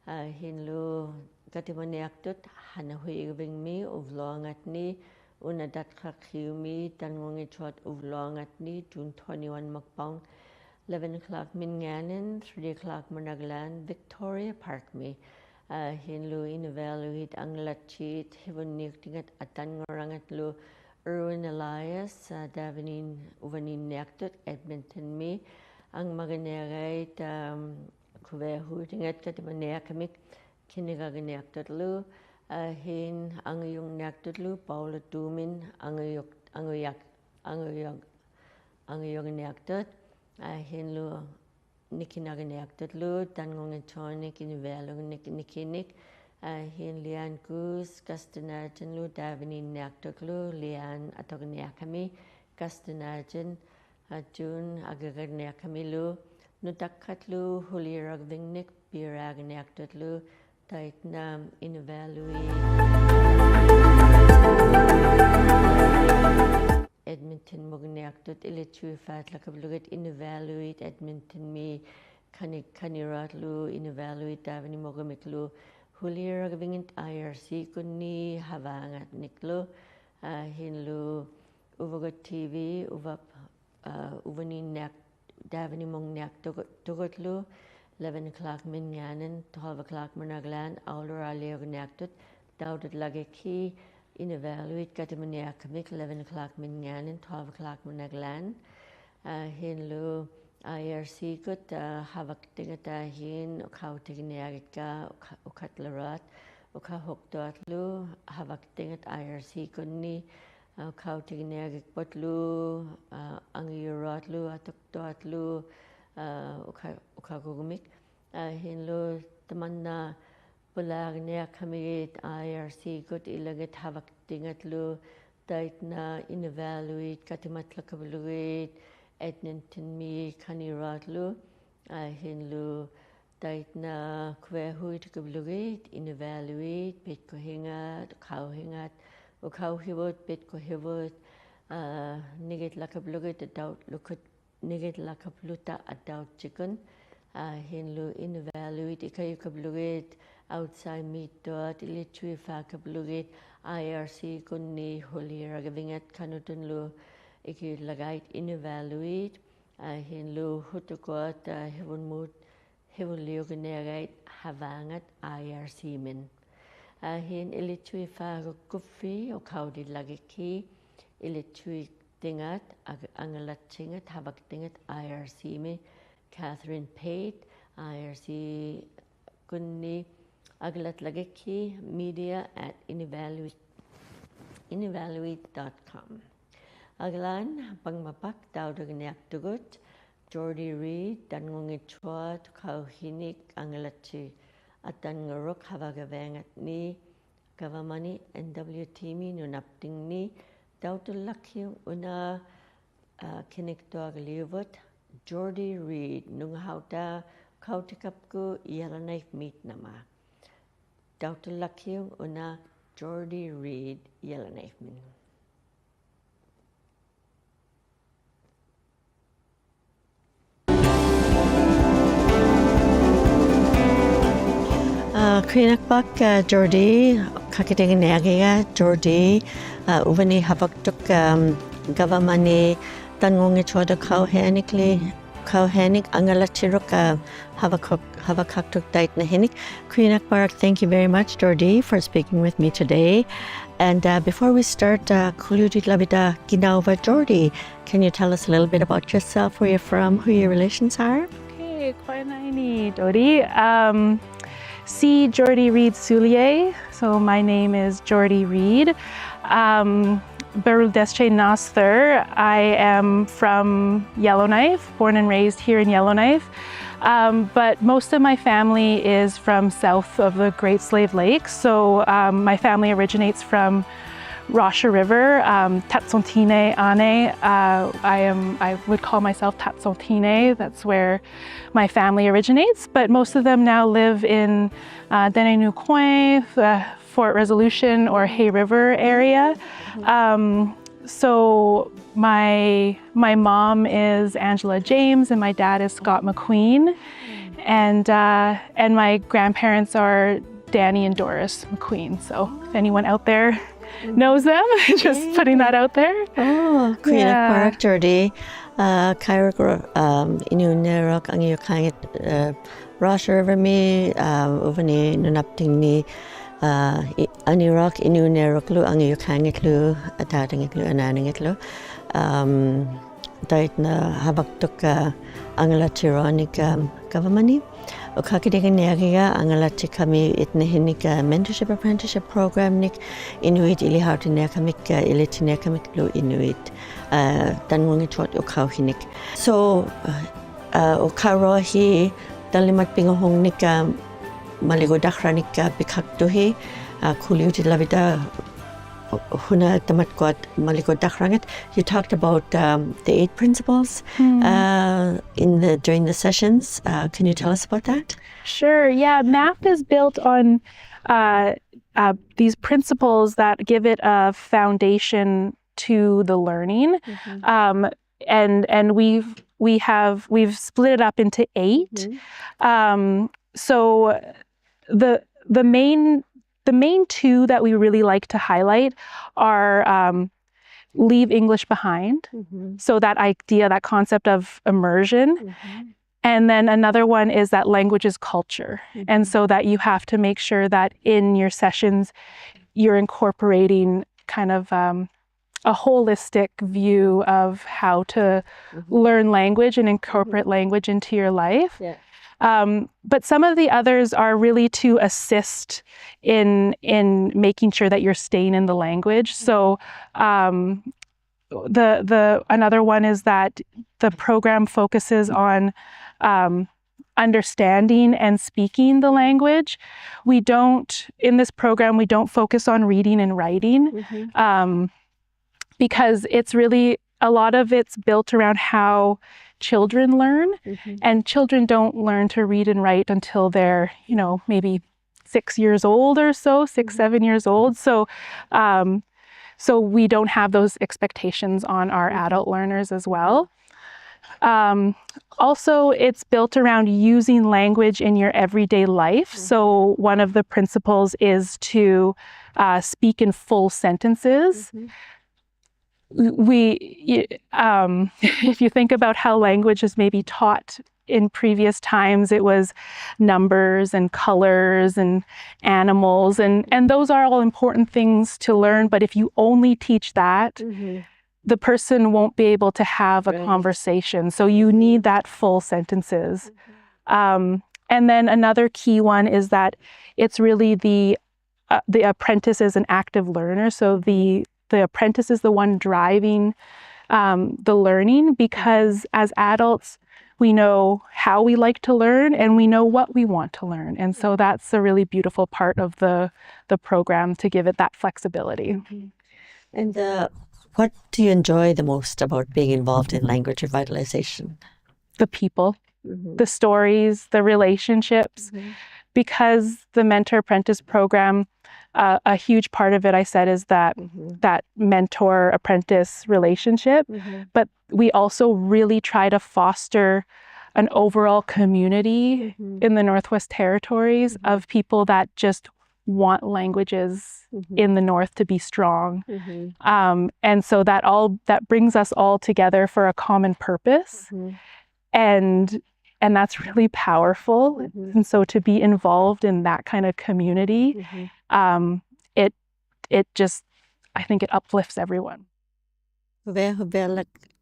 ᐊ, ᐃᓐᓗ ᑲᑎᒪᓂᐊᖅᑐᑦ ᓴᓇᓱᐃᒐᕕᖕᒥ ᐅᕝᕙᓗᖓᓐᓂ, ᐅᓇᑕᖅᑲᖅᓯᐅᒥ ᑕᓐᖑᖏᑦᑐᐊᑦ ᐅᕝᕙᓗᖓᓐᓂ, June twenty-one ᒪᒃᐸᐅᖅ, eleven o'clock ᒥᙶᓂᓐ three o'clock ᒪᓐᓇᒐᓛᓐ Victoria Park-ᒥ. ᐊ, ᐃᓐᓗ Invalued ᐊᖏᓚᑦᓰᑦ ᕼᐃᕗᖕᓂᐅᒃᑎᖓᑦ ᐊᑕᖑᕋᖓᓪᓗ Erwin Elias, ᐊ, ᑖᕙᓂ ᐅᕙᓃᓐᓂᐊᖅᑐᑦ Edmonton-ᒥ, ᐊᖕᒪᕆᓂᐊᕋᐃᑦ, ᐊᒻ, ᖁᕕᐊᓲᑎᖓᑦ ᑲᑎᒪᓂᐊᖅᓴᒥᒃ ᑭᓂᕋᕆᓂᐊᖅᑐᓪᓗ, ᐊ, ᐃᓐ ᐊᖓᔪᕐᓂᐊᖅᑐᓪᓗ Paula Doomen ᐊᖓᔪᖅ-, ᐊᖓᔪᖅ-, ᐊᖓᔪᖅ-, ᐊᖓᔪᕐᓂᐊᖅᑐᑦ, ᐊ, ᐃᓐᓗ ᓂᑭᓇᕆᓂᐊᖅᑐᓪᓗ ᑕᓐᖑᖏᑦᑐᓂᒃ ᐃᓄᕕᐊᓗᖕᓂᒃ ᓂᑭᓂᒃ, ᐊ, ᐃᓐ Leanne Goose ᑲᔅᑕᓇᔾᔭᓐᓗ ᑖᕙᓃᓐᓂᐊᖅᑐᓪᓗ, Leanne ᐊᑐᕐᓂᐊᖅᓴᒥ ᑲᔅᑕᓇᔾᔭᓐ, ᐊ, June ᐊᒐᒐᕐᓂᐊᖅᓴᒥᓗ, ᓄᑕᖅᑲᓪᓗ ᓱᓕᕋᕕᖕᓂᒃ ᐱᕆᐊᕆᓂᐊᖅᑐᓪᓗ, ᑕᐃᓐᓇ Invalued Edmonton-ᒧᕐᓂᐊᖅᑐᑦ ᐃᓕᑦᓱᐃᓴᓪᓚᖃᕙᓗᒍ Invalued Edmonton-ᒥ ᑲᓂ-, ᑲᓂᕋᓗ Invalued ᑖᕙᓂ ᒧᕐᒥᒃᑯᓗ ᓱᓕᕋᕕᖕᓂᒃ I R C-ᑯᓐᓂ ᓴᕙᖓᓐᓂᒃᑯᓗ, ᐊ, ᐃᓐᓗ ᐅᕙᒍᑦ T V, ᐅᕙᑉ, ᐊ, ᐅᕙᓃᓐᓂᐊᖅ-, ᑖᕙᓂᒧᖕᓂᐊᖅᑐᒍ-, ᑐᒍᓪᓗ eleven o'clock ᒥᙶᓂᓐ twelve o'clock ᒪᓐᓇᒐᓛᓐ ᐊᐅᓪᓚᕆᐊᕆᓂᐊᖅᑐᑦ ᑕᐅᑐᓪᓚᕆᒃᓰᑦ Invalued ᑲᑎᒪᓂᐊᖅᓴᒥᒃ eleven o'clock ᒥᙶᓂᓐ twelve o'clock ᒪᓐᓇᒐᓛᓐ. ᐊ, ᐃᓐᓗ I R C-ᑯᑦ, ᐊ, ᓴᕙᒃᑎᖓᑕ ᐃᓐ ᐅᖃᐅᑎᒋᓂᐊᕆᒃᓴᑦ, ᐅᖃ-, ᐅᖃᓪᓚᕆᐊᑦ, ᐅᖃᓱᒃᑐᐊᖅᑐᓪᓗ, ᓴᕙᒃᑎᖓᑕ I R C-ᑯᓐᓂ, ᐊ, ᐅᖃᐅᑎᒋᓂᐊᕆᒃᐸᓪᓗ, ᐊ, ᐊᖓᔪᕈᐊᖅᑐᓪᓗ, ᐊᑐᖅᑐᐊᖅᑐᓪᓗ, ᐊ, ᐅᖃ-, ᐅᖃᕈᒻᒥᒃ. ᐊ, ᐃᓐᓗ ᑕᒪᓐᓇ ᐳᓛᕆᓂᐊᖅᓴᒥᒃ I R C-ᑯᑦ ᐃᓚᖏᑦ ᓴᕙᒃᑎᖓᓪᓗ ᑕᐃᓐᓇ ᐃᓄᕚᓗᐃᑦ ᑲᑎᒪᓪᓚᖅᑲᕙᓪᓗᒋᑦ Edmonton-ᒥ ᑲᓐᓂᕋᓗ, ᐊ, ᐃᓐᓇᓗ ᑕᐃᓐᓇ ᖁᕕᐊᓱᐃᑦ ᖃᕙᓪᓗᒋᑦ ᐃᓄᕚᓗᐃᑦ ᐱᑦᑯᓯᖓᑦ, ᐅᖃᐅᓯᖓᑦ, ᐅᖃᐅᓯᕗᑦ, ᐱᑦᑯᓯᕗᑦ, ᐊ, ᓂᒋᓪᓚᖅᑲᕙᓪᓗᒋᑦ ᐊᑕᐅᑦ ᓗᑯᑦ ᓂᒋᓪᓚᖅᑲᕙᓪᓗᑕ ᐊᑕᐅᑦᑎᒃᑯᑦ, ᐊ, ᐃᓐᓇᓗ ᐃᓄᕚᓗᐃᑦ ᐃᑲᔪᖅᑲᕙᓪᓗᒋᑦ ᐊᐅᑦᓴᐃᒻᒦᑦᑐᐊᑦ ᐃᓕᑦᓱᐃᒃᐹᖃᕙᓪᓗᒋᑦ I R C-ᑯᓐᓂ ᓱᓕᕋᒃᑭᕕᖓᑦ ᖃᓄᑐᓐᓗ ᐃᑭᓪᓚᒑᑦ ᐃᓄᕚᓗᐃᑦ, ᐊ, ᐃᓐᓇᓗ ᓱᑐᒃᑯᐊᑦ, ᐊ, ᓯᕗᒻᒧᑦ ᓯᕗᓪᓕᐅᒋᓂᐊᕋᐃᑦ ᓴᕚᖓᑦ I R C-ᒥᓐ. ᐊ, ᐃᓐ ᐃᓕᑦᓱᐃᒃᐹᖑᒃᑯᕕᑦ ᐅᖃᐅᑎᓪᓚᒋᒃᑭᑦ ᐃᓕᑦᓱᐃᑦᑎᖓᑦ, ᐊᖓ-, ᐊᖓᓚᑦᓯᖓᑦ, ᓴᕙᒃᑎᖓᑦ I R C-ᒥ Catherine Pate, I R C-ᑯᓐᓂ ᐊᒡᓚᑦᓚᒋᒃᑭᑦ media at inuvaluit, inuvaluit dot com. ᐊᒡᓚᓐ ᐸᖕᒪᐸᒃ ᑕᐅᑐᒋᓂᐊᖅᑐᒍᑦ, Jordy Reid, ᑖᓐᖑᙱᑦᑐᐊᑦ ᐅᖃᐅᓯᓂᒃ ᐊᖓᓚᑦᓯ ᐊᑕᓐᖓᕈᒃ ᓴᕙᖓᕕᐊᖓᓐᓂ ᒐᕙᒪᓂ N W T-ᒥ ᓄᓇᑉᑎᖕᓂ, ᑕᐅᑐᓪᓚᒃᑭᐅᒃ ᐅᓇ, ᐊ, ᑭᓂᒃᑐᐊᕆᓕᐅᕗᑦ Jordy Reid, ᓄᖓᓴᐅᑕ ᖃᐅᑎᒃᑲᒃᑯ Yellowknife Meet-ᓇᒪ. ᑕᐅᑐᓪᓚᒃᑭᐅᒃ ᐅᓇ Jordy Reid, Yellowknife-ᒥᓐ. ᐊ, ᖁᔭᓐᓇᒃᐸᒃ, ᐊ, Jordy, ᖃᑭᑎᒋᓂᐊᕆᒐ Jordy, ᐊ, ᐅᕙᓂ ᓴᕙᒃᑐᒃ, ᐊᒻ, ᒐᕙᒪᓂ ᑖᓐᖑᙱᑦᑐᐊᑦ ᐅᖃᐅᓯᓂᒃᓕ, ᐅᖃᐅᓯᓂᒃ ᐊᖓᓚᑦᓯᕈᒃ, ᐊ, ᓴᕙᒃᓴᒃ-, ᓴᕙᒃᓴᒃᑐᒃ ᑕᐃᓐᓇᓯᓂᒃ. ᖁᔭᓐᓇᒃᐸᒃ, thank you very much, Jordy, for speaking with me today. And, uh, before we start, uh, ᖁᓗᔪᑎᓪᓚᕕᑕ ᑭᓇᐅᕙ Jordy, can you tell us a little bit about yourself, where you're from, who your relations are? Okay, ᖁᔭᓐᓇᓕ Jordy. Um, C Jordy Reid Sulier. So my name is Jordy Reid. Um, Barul Desche Nasthur. I am from Yellowknife, born and raised here in Yellowknife. Um, but most of my family is from south of the Great Slave Lake. So, um, my family originates from Rasha River, um, Tatsontine Ane. Uh, I am, I would call myself Tatsontine. That's where my family originates, but most of them now live in, uh, Denenukwe, uh, Fort Resolution or Hay River area. Um, so my, my mom is Angela James and my dad is Scott McQueen. And, uh, and my grandparents are Danny and Doris McQueen. So if anyone out there knows them, just putting that out there. Oh, ᖁᔭᓐᓇᒃᐸᒃ Jordy. ᐊ, ᑲᐃᕈᒃ, ᐊᒻ, ᐃᓅᓂᐊᕈᒃ ᐊᖏᔪᖅᑳᖏᑦ, ᐊ, Rasha River-ᒥ, ᐊ, ᐅᕙᓂ ᓄᓇᑉᑎᖕᓂ, ᐊ, ᐃ-, ᐊᓂᕈᒃ ᐃᓅᓂᐊᕈᒃᑯᓗ ᐊᖏᔪᖅᑳᖏᓪᓗ ᐊᑖᑕᖏᓪᓗ ᐊᓈᓇᖏᓪᓗ. ᐊᒻ, ᑕᐃᓐᓇ ᓴᕙᒃᑐᒃ, ᐊ, ᐊᖓᓚᑦᓯᕈᓂᒃ, ᐊ, ᒐᕙᒪᓂ. ᐅᖃᑭᑎᒋᓂᐊᕆᒐ ᐊᖓᓚᑦᓯᒃᑲᒥ ᐃᓐᓇᓯᓂᒃ, ᐊ, mentorship apprenticeship program-ᓂᒃ ᐃᓄᐃᑦ ᐃᓕᓴᐅᑎᓂᐊᖅᑲᒥᒃ, ᐊ, ᐃᓕᑦᓯᓂᐊᖅᑲᒥᒃᑯᓗ ᐃᓄᐃᑦ, ᐊ, ᑖᓐᖑᙱᑦᑐᐊᑦ ᐅᖃᐅᓯᓂᒃ. So, ᐊ, ᐅᖃᕈᐊᓯ ᑕᓪᓕᒪᑦ ᐱᖓᓱᖕᓂᒃ, ᐊ, ᒪᓕᒍᑦ ᑕᖅᕋᓂᒃ, ᐊ, ᐱᖃᖅᑐᓯ, ᐊ, ᖁᓗᔪᑎᓪᓚᕕᑕ ᐅ-, ᐅ-, ᓱᓇ ᑕᒪᑦᑯᐊᑦ ᒪᓕᒍᑦ ᑕᖅᕋᖏᑦ. You talked about, um, the eight principles, uh, in the, during the sessions. Uh, can you tell us about that? Sure. Yeah, MAP is built on, uh, uh, these principles that give it a foundation to the learning. Um, and, and we've, we have, we've split it up into eight. Um, so the, the main, the main two that we really like to highlight are, um, leave English behind. So that idea, that concept of immersion. And then another one is that language is culture. And so that you have to make sure that in your sessions, you're incorporating kind of, um, a holistic view of how to learn language and incorporate language into your life. Um, but some of the others are really to assist in, in making sure that you're staying in the language. So, um, the, the, another one is that the program focuses on, um, understanding and speaking the language. We don't, in this program, we don't focus on reading and writing. Um, because it's really, a lot of it's built around how children learn, mm-hmm. and children don't learn to read and write until they're, you know, maybe six years old or so, six, mm-hmm. seven years old. So, um, so we don't have those expectations on our, mm-hmm. adult learners as well. Um, also, it's built around using language in your everyday life. Mm-hmm. So one of the principles is to, uh, speak in full sentences. Mm-hmm. We, um, if you think about how language is maybe taught in previous times, it was numbers and colors and animals, and, and those are all important things to learn. But if you only teach that, mm-hmm. the person won't be able to have a, right. conversation. So you need that full sentences. Mm-hmm. Um, and then another key one is that it's really the, uh, the apprentice is an active learner. So the, the apprentice is the one driving, um, the learning, because as adults, we know how we like to learn and we know what we want to learn. And so that's a really beautiful part of the, the program, to give it that flexibility. Mm-hmm. And, uh, what do you enjoy the most about being involved in language revitalization? The people, mm-hmm. the stories, the relationships, mm-hmm. because the Mentor Apprentice program, uh, a huge part of it, I said, is that, mm-hmm. that mentor apprentice relationship. Mm-hmm. But we also really try to foster an overall community, mm-hmm. in the Northwest Territories, mm-hmm. of people that just want languages, mm-hmm. in the North to be strong. Mm-hmm. Um, and so that all, that brings us all together for a common purpose. Mm-hmm. And, and that's really powerful. Mm-hmm. And so to be involved in that kind of community, mm-hmm. um, it, it just, I think it uplifts everyone. ᕕᐊ-,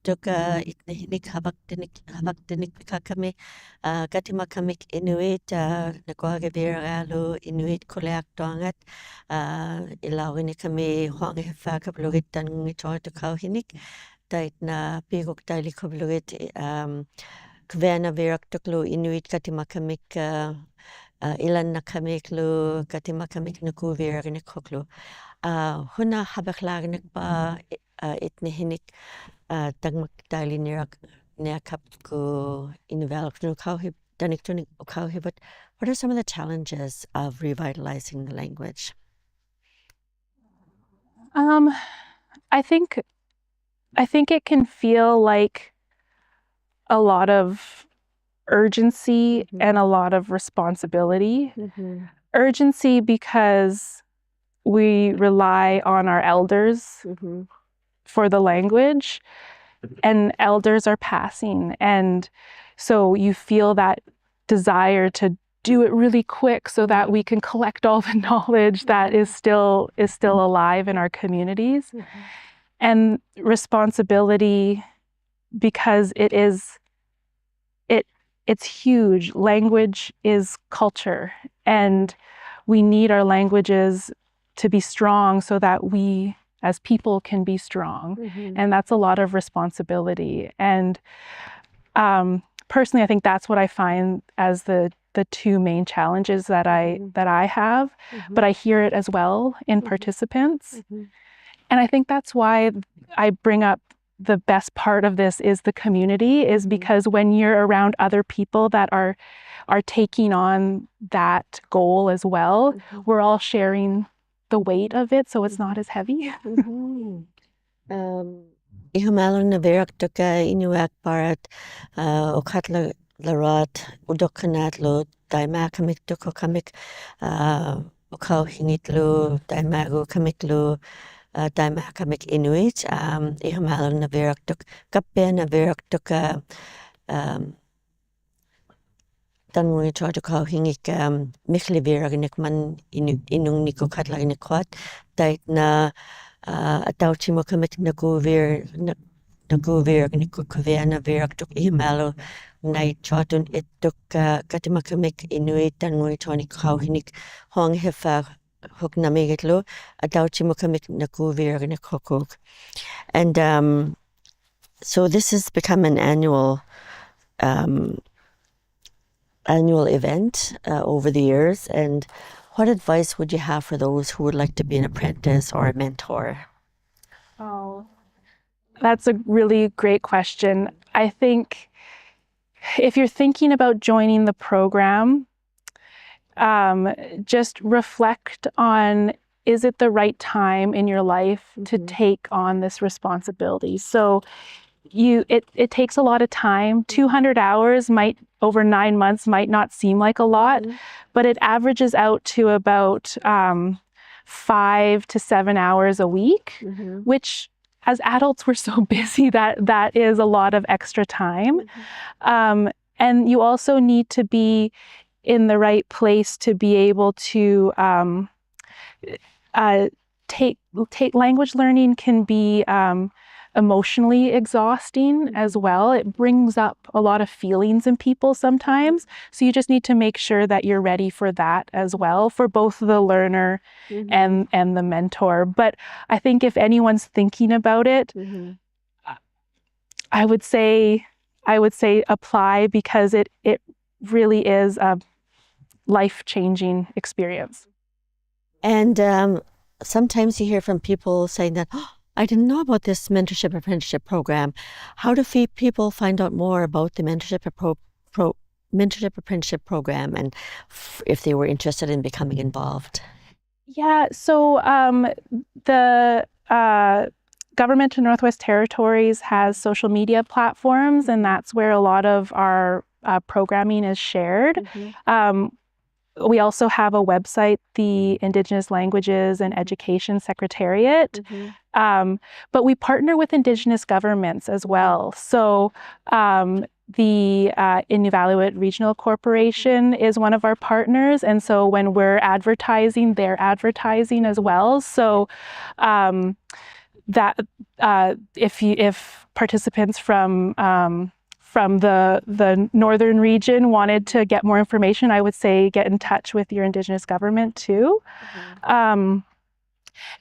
ᕕᐊᓚᒃᑐᖅ ᐃᓐᓇ ᕼᐃᓂᒃ ᕼᐊᕙᒃᑎᓂᒃ, ᕼᐊᕙᒃᑎᓂᒃ ᐱᖃᖅᑲᒥ, ᐋ, ᑲᑎᒪᖃᒥᒃ ᐃᓄᐃᑦ, ᐋ, ᓇᑯᐊᒋᕕᐊᒐᓗᐊᓗ ᐃᓄᐃᑦ ᑯᓕᐊᖅᑐᐊᖓᑦ, ᐋ, ᐃᓚᐅᕆᓂᖃᒥ ᖁᐊᖓ ᕼᐃᕝᕙᖃᑉᓗᒋᑦ ᑕᓐᖑᙱᑦᑐᐊᖅᑐᖅ ᖃᐅᔨᓂᒃ, ᑕᐃᓐᓇ ᐱᒍᒃᑕᐃᓕᖅᑲᑉᓗᒋᑦ, ᐋᒻ, ᕿᕕᐊᓇᕕᓚᒃᑐᖅᖢ ᐃᓄᐃᑦ ᑲᑎᒪᖃᒥᒃ, ᐋ, ᐋ, ᐃᓚᓐᓇᖃᒥᒃᖢ ᑲᑎᒪᖃᒥᒃ ᓇᑯᕕᐊᕆᓂᖅᑯᖅᓗ. ᐋ, ᓱᓇ ᕼᐊᕙᒃᓛᕆᓂᖅᐹ, ᐋ, ᐃᓐᓇ ᕼᐃᓂᒃ, ᐋ, ᑕᖕᒪᒃᑕᐃᓕᕐᓂᐊᖅ-, ᓂᐊᖅᑲᑉᑯ ᐃᓄᕕᐊᓗᒃᖢ ᐅᖃᐅᕼᐃ-, ᑕᓂᒃᑐᓂᒃ ᐅᖃᐅᕼᐃᕙᑦ. What are some of the challenges of revitalizing the language? Um, I think, I think it can feel like a lot of urgency, mm-hmm. and a lot of responsibility. Mm-hmm. Urgency because we rely on our elders, mm-hmm. for the language, and elders are passing. And so you feel that desire to do it really quick so that we can collect all the knowledge that is still, is still alive in our communities. Mm-hmm. And responsibility because it is, it, it's huge. Language is culture, and we need our languages to be strong so that we as people can be strong. Mm-hmm. And that's a lot of responsibility. And, um, personally, I think that's what I find as the, the two main challenges that I, mm-hmm. that I have, mm-hmm. but I hear it as well in, mm-hmm. participants. Mm-hmm. And I think that's why I bring up the best part of this is the community, is, mm-hmm. because when you're around other people that are, are taking on that goal as well, mm-hmm. we're all sharing the weight of it, so it's not as heavy. Mm-hmm. Um, ᐃᕼᐃᒪᓗᓐᓇᕕᓚᒃᑐᖅ ᐃᓄᐊᒃᐸᕋᑦ, ᐋ, ᐅᖃᓪᓚ-, ᓚᕆᐊᑦ ᐅᓪᓗᖅᑲᓈᓪᓗ ᑕᐃᒪᖃᒥᒃᑐᖅ ᐅᖃᒻᒥᒃ, ᐋ, ᐅᖃᐅᕼᐃᖏᑦᓗ ᑕᐃᒪᒎᖅ ᐅᖃᒻᒥᒃᓗ, ᐋ, ᑕᐃᒪᖃᒥᒃ ᐃᓄᐃᑦ, ᐊᒻ, ᐃᕼᐃᒪᓗᓐᓇᕕᓚᒃᑐᖅ, ᑲᑉᐱᐊᓇᕕᓚᒃᑐᖅ, ᐊᒻ, ᑕᓐᖑᙱᑦᑐᐊᖅᑐᖅ ᖃᐅᔨᓂᒃ, ᐊᒻ, ᒥᖅᓕᕕᓚᕆᓂᖅᒪᑦ ᐃᓄ-, ᐃᓄᖕᓂᒃ ᐅᖃᓪᓚᕆᓂᖅᑯᑦ, ᑕᐃᓐᓇ, ᐋ, ᐊᑕᐅᑎᒧᖃᒥᒃ ᓇᑯᕕᐊᕐ-, ᓇ-, ᓇᑯᕕᐊᕐᓂᖅᑯᑦ ᖁᕕᐊᓇᕕᓚᒃᑐᖅ ᐃᕼᐃᒪᓗᓐᓇᐃᑦᑐᐊᖅᑐᑦ ᐃᑦᑐᖅ ᑲ-, ᑲᑎᒪᖃᒥᒃ ᐃᓄᐃᑦ ᑕᓐᖑᙱᑦᑐᓂᒃ ᖃᐅᔨᓂᒃ ᖁᐊᖓ ᕼᐃᕝᕙᖃᑉᓗᒃ ᓇᒦᒃ ᐃᑦᓗ, ᐊᑕᐅᑎᒧᖃᒥᒃ ᓇᑯᕕᐊᕐᓂᖅᑯᖅ. And, um, so this has become an annual, um, annual event, uh, over the years. And what advice would you have for those who would like to be an apprentice or a mentor? Oh, that's a really great question. I think if you're thinking about joining the program, um, just reflect on, is it the right time in your life to take on this responsibility? So you it, it takes a lot of time. Two hundred hours might over nine months might not seem like a lot, but it averages out to about um, five to seven hours a week, which as adults we're so busy that that is a lot of extra time. Um, and you also need to be in the right place to be able to um, uh, take take language learning can be um, emotionally exhausting as well. It brings up a lot of feelings in people sometimes. So you just need to make sure that you're ready for that as well, for both the learner and and the mentor. But I think if anyone's thinking about it, I would say I would say apply because it it really is a life-changing experience. And um, sometimes you hear from people saying that, oh, I didn't know about this mentorship apprenticeship program. How do fe- people find out more about the mentorship appro- pro- mentorship apprenticeship program, and f- if they were interested in becoming involved? Yeah, so um, the uh, government of Northwest Territories has social media platforms, and that's where a lot of our uh, programming is shared. Um, we also have a website, the Indigenous Languages and Education Secretariat. Um, but we partner with Indigenous governments as well. So um, the uh, Inuvialuit Regional Corporation is one of our partners. And so when we're advertising, they're advertising as well. So um, that uh, if you, if participants from um, from the the northern region wanted to get more information, I would say get in touch with your indigenous government too. Um,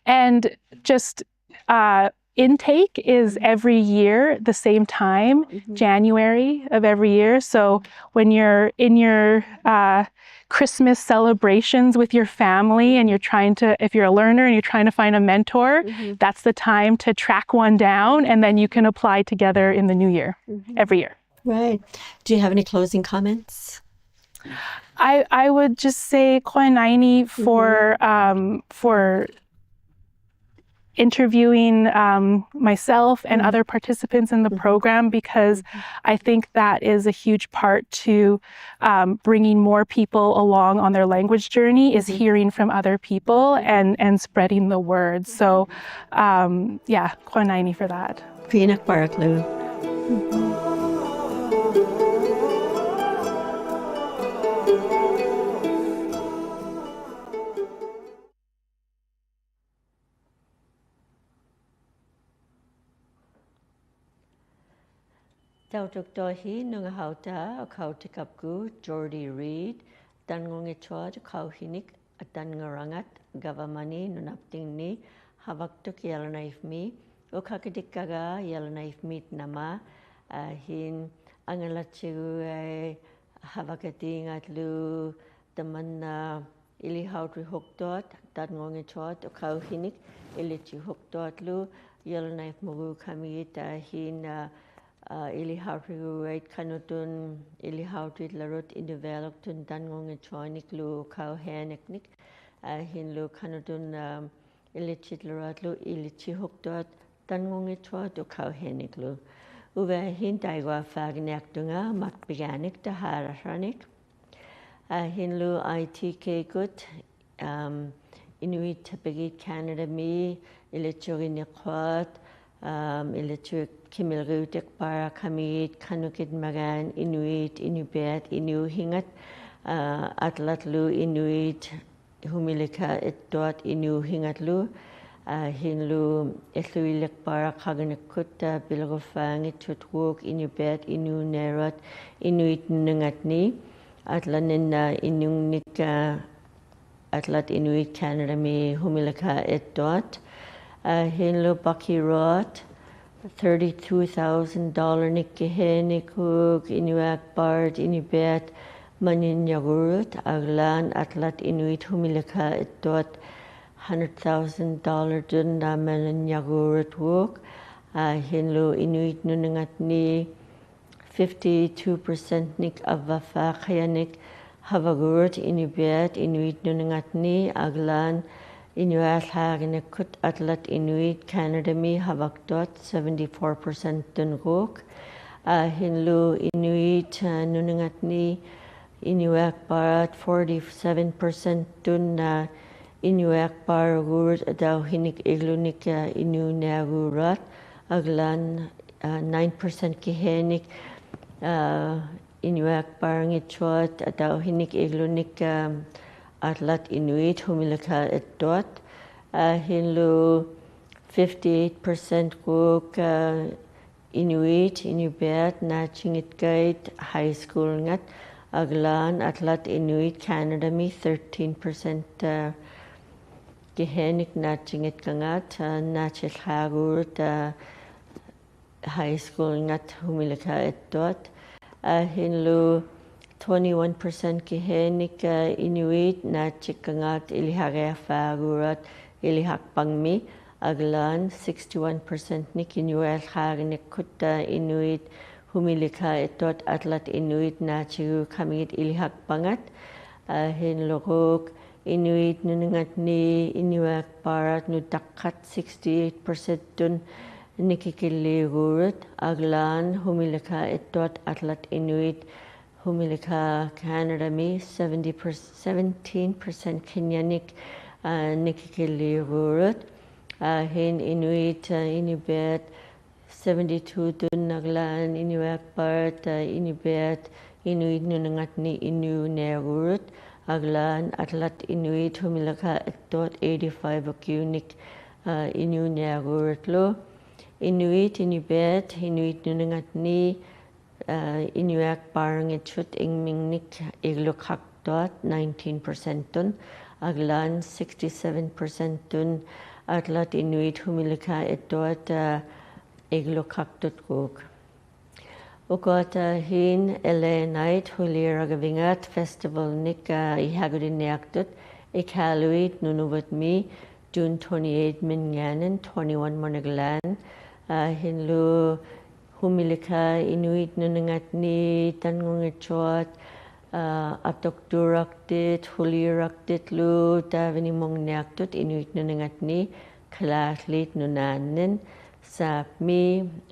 and just uh, intake is every year the same time, January of every year. So when you're in your uh, Christmas celebrations with your family and you're trying to, if you're a learner and you're trying to find a mentor, that's the time to track one down and then you can apply together in the new year, every year. Right. Do you have any closing comments? I, I would just say quinine for um, for interviewing um, myself and other participants in the program because I think that is a huge part to um, bringing more people along on their language journey is hearing from other people and, and spreading the word. So um, yeah, quinine for that. Quinine Park Lou. Tautuktauhi nungahautta ukautikapku Jordy Reid, Tanngunngitsuat ukauhinik, Atanngarangat, Gavamani, Nunaptingni, Havaktuk Yellowknife-mi, ukakidikkaga Yellowknife-mit nama, ahin angalatigu ai havakatingatlu tamanna ilihautuihuktuat, Tanngunngitsuat ukauhinik, ilitihuktuatlu, Yellowknife-mugu kamigit ahin, uh, ilihautuiguit kanutun ilihautuitlarut Inuvialuktun Tanngunngitsuaniklu ukauhianiknik, ahinlu kanutun um, ilititlaruatlu ilitihuktuat Tanngunngitsuat ukauhianiklu. Uvahin taiguaffaaginniaktunga makpiganik tahararanik. Ahinlu I T K-kut, um, Inuit Tapigit Canada-mi, ilituginiquat, um, ilitug kimilgutikpara kamigit kanukit magan Inuit, Inupiat, Inuuhingat, uh, atlatlu Inuit, humilika ittuat Inuuhingatlu, ahinlu ilhuilikpara kagnikkutta pilguffaangittutwuuk Inupiat, Inuunairuat, Inuit Nunangatni, atlaninna Inungnik, atlat Inuit Canada-mi humilika ittuat, ahinlu pakiruat, thirty-two thousand dollar-nik kihinikuk Inuakparit, Inupiat, Maninjagurut, aglan atlat Inuit humilika ittuat hundred thousand dollar-tun na Maninjagurutwuuk, ᐋ, ᐊ, ᕼᐃᓗ ᐃᓄᐃᑦ ᓄᓇᖓᓐᓂ fifty-two percent-ᓂᒃ ᐊᕙᕙᖃᔭᓂᒃ ᕼᐊᕙᒍᕈᑦ ᐃᓄᐱᐊᑦ ᐃᓄᐃᑦ ᓄᓇᖓᓐᓂ, ᐊᒡᓛᓐ ᐃᓄᐊᓪᓛᕆᓂᒃᑯᑦ ᐊᒡᓚᑦ ᐃᓄᐃᑦ ᑲᓇᑕᒥ ᕼᐊᕙᒃᑐᐊᑦ seventy-four percent-ᑐᓐᓄᒎᖅ. ᐊ, ᐊ, ᐊᕼᐃᓗ ᐃᓄᐃᑦ, ᐊ, ᓄᓇᖓᓐᓂ ᐃᓄᐊᒃᐸᕋᑦ forty-seven percent-ᑐᓐ, ᐊ, ᐃᓄᐊᒃᐸᕋᒍᕈᑦ ᐊᑕᐅᓯᓂᒃ ᐃᒡᓗᓂᒃ, ᐊ, ᐃᓅᓂᐊᒍᕈᑦ, ᐊᒡᓛᓐ, ᐊ, nine percent ᑭᓯᐊᓂᒃ, ᐊ, ᐃᓄᐊᒃᐸᕋᙱᑦᓱᐊᑦ ᐊᑕᐅᓯᓂᒃ ᐃᒡᓗᓂᒃ, ᐊ, ᐊᒡᓚᑦ ᐃᓄᐃᑦ ᓱᒥᓕᖃᐃᑦᑐᐊᑦ. ᐊ, ᐊ, ᐊᕼᐃᓗ fifty-eight percent-ᒎᖅ, ᐊ, ᐃᓄᐃᑦ ᐃᓄᐱᐊᑦ ᓈᑦᓯᙱᑦᑲᐃᑦ high school-ᖓᑦ, ᐊᒡᓛᓐ ᐊᒡᓚᑦ ᐃᓄᐃᑦ ᑲᓇᑕᒥ thirteen percent, ᐊ, ᑭᓯᐊᓂᒃ ᓈᑦᓯᙱᑦᑲᖓᑦ, ᐊ, ᓈᑦᓯᓛᒍᕈᑦ, ᐊ, high school-ᖓᑦ ᓱᒥᓕᖃᐃᑦᑐᐊᑦ. ᐊ, ᐊᕼᐃᓗ twenty-one percent ᑭᓯᐊᓂᒃ, ᐊ, ᐃᓄᐃᑦ ᓈᑦᓯᒃᑲᖓᑦ ᐃᓕᓴᕆᐊᕙᒍᕈᑦ ᐃᓕᓴᒃᐸᖕᒥ, ᐊᒡᓛᓐ sixty-one percent-ᓂᒃ ᐃᓄᐊᓪᓛᕆᓂᒃᑯᑦ, ᐊ, ᐃᓄᐃᑦ ᓱᒥᓕᖃᐃᑦᑐᐊᑦ ᐊᒡᓚᑦ ᐃᓄᐃᑦ ᓈᑦᓯᒍᒃᑲᒥᖏᑦ ᐃᓕᓴᒃᐸᖓᑦ. ᐊ, ᐊᕼᐃᓗᒎᖅ ᐃᓄᐃᑦ ᓄᓇᖓᓐᓂ ᐃᓄᐊᒃᐸᕋᑦ ᓄᑕᖅᑲᑦ sixty-eight percent-ᑐᓐ ᓂᑭᑭᓕᒎᕈᑦ, ᐊᒡᓛᓐ ᓱᒥᓕᖃᐃᑦᑐᐊᑦ ᐊᒡᓚᑦ ᐃᓄᐃᑦ ᓱᒥᓕᖃᐃ ᑲᓇᑕᒥ seventy percent, seventeen percent ᑭᓂᐊᓂᒃ, ᐊ, ᓂᑭᑭᓕᒎᕈᑦ. ᐊ, ᐊᕼᐃᓐ ᐃᓄᐃᑦ, ᐊ, ᐃᓄᐱᐊᑦ seventy-two-ᑐᓐ ᐊᒡᓛᓐ ᐃᓄᐊᒃᐸᕋᑦ, ᐊ, ᐃᓄᐱᐊᑦ ᐃᓄᐃᑦ ᓄᓇᖓᓐᓂ ᐃᓅᓂᐊᒍᕈᑦ, ᐊᒡᓛᓐ ᐊᒡᓚᑦ ᐃᓄᐃᑦ ᓱᒥᓕᖃᐃᑦᑐᐊᑦ eighty-five ᐅᑭᐅᓂᒃ, ᐊ, ᐃᓅᓂᐊᒍᕈᑦᓗ. ᐃᓄᐃᑦ ᐃᓄᐱᐊᑦ ᐃᓄᐃᑦ ᓄᓇᖓᓐᓂ, ᐊ, ᐃᓄᐊᒃᐸᕋᙱᑦᓱᑦ ᐃᖕᒥᖕᓂᒃ ᐃᒡᓗᖃᖅᑐᐊᑦ nineteen percent-ᑐᓐ, ᐊᒡᓛᓐ sixty-seven percent-ᑐᓐ ᐊᒡᓚᑦ ᐃᓄᐃᑦ ᓱᒥᓕᖃᐃᑦᑐᐊᑦ, ᐊ, ᐃᒡᓗᖃᖅᑐᑦᒎᖅ. ᐅᑯᐊᑦᑕ ᐊᕼᐃᓐ L A Night ᓱᓕᕋᒐᕕᖓᑦ festival-ᓂᒃ, ᐊ, ᐃᓴᒍᑎᓂᐊᖅᑐᑦ ᐃᒃᑲᓗᐃᑦ ᓄᓄᕗᒻᒥ June twenty-eight ᒥᓂᖓᓂᓐ twenty-one ᒧᓂᒡᓛᓐ. ᐊ, ᐊᕼᐃᓗ ᓱᒥᓕᖃᐃ ᐃᓄᐃᑦ ᓄᓇᖓᓐᓂ ᑕᓐᖑᙱᑦᓱᐊᑦ, ᐊ, ᐊᑐᒃᑑᓚᒃᑎᑦ, ᓱᓕᕋᒃᑎᓪᓗ ᑖᕕᓂᒧᖕᓂᐊᖅᑐᑦ ᐃᓄᐃᑦ ᓄᓇᖓᓐᓂ ᑲᓛᓪᓖᑦ ᓄᓈᓐᓂᓐ, ᓵᑉᒥ,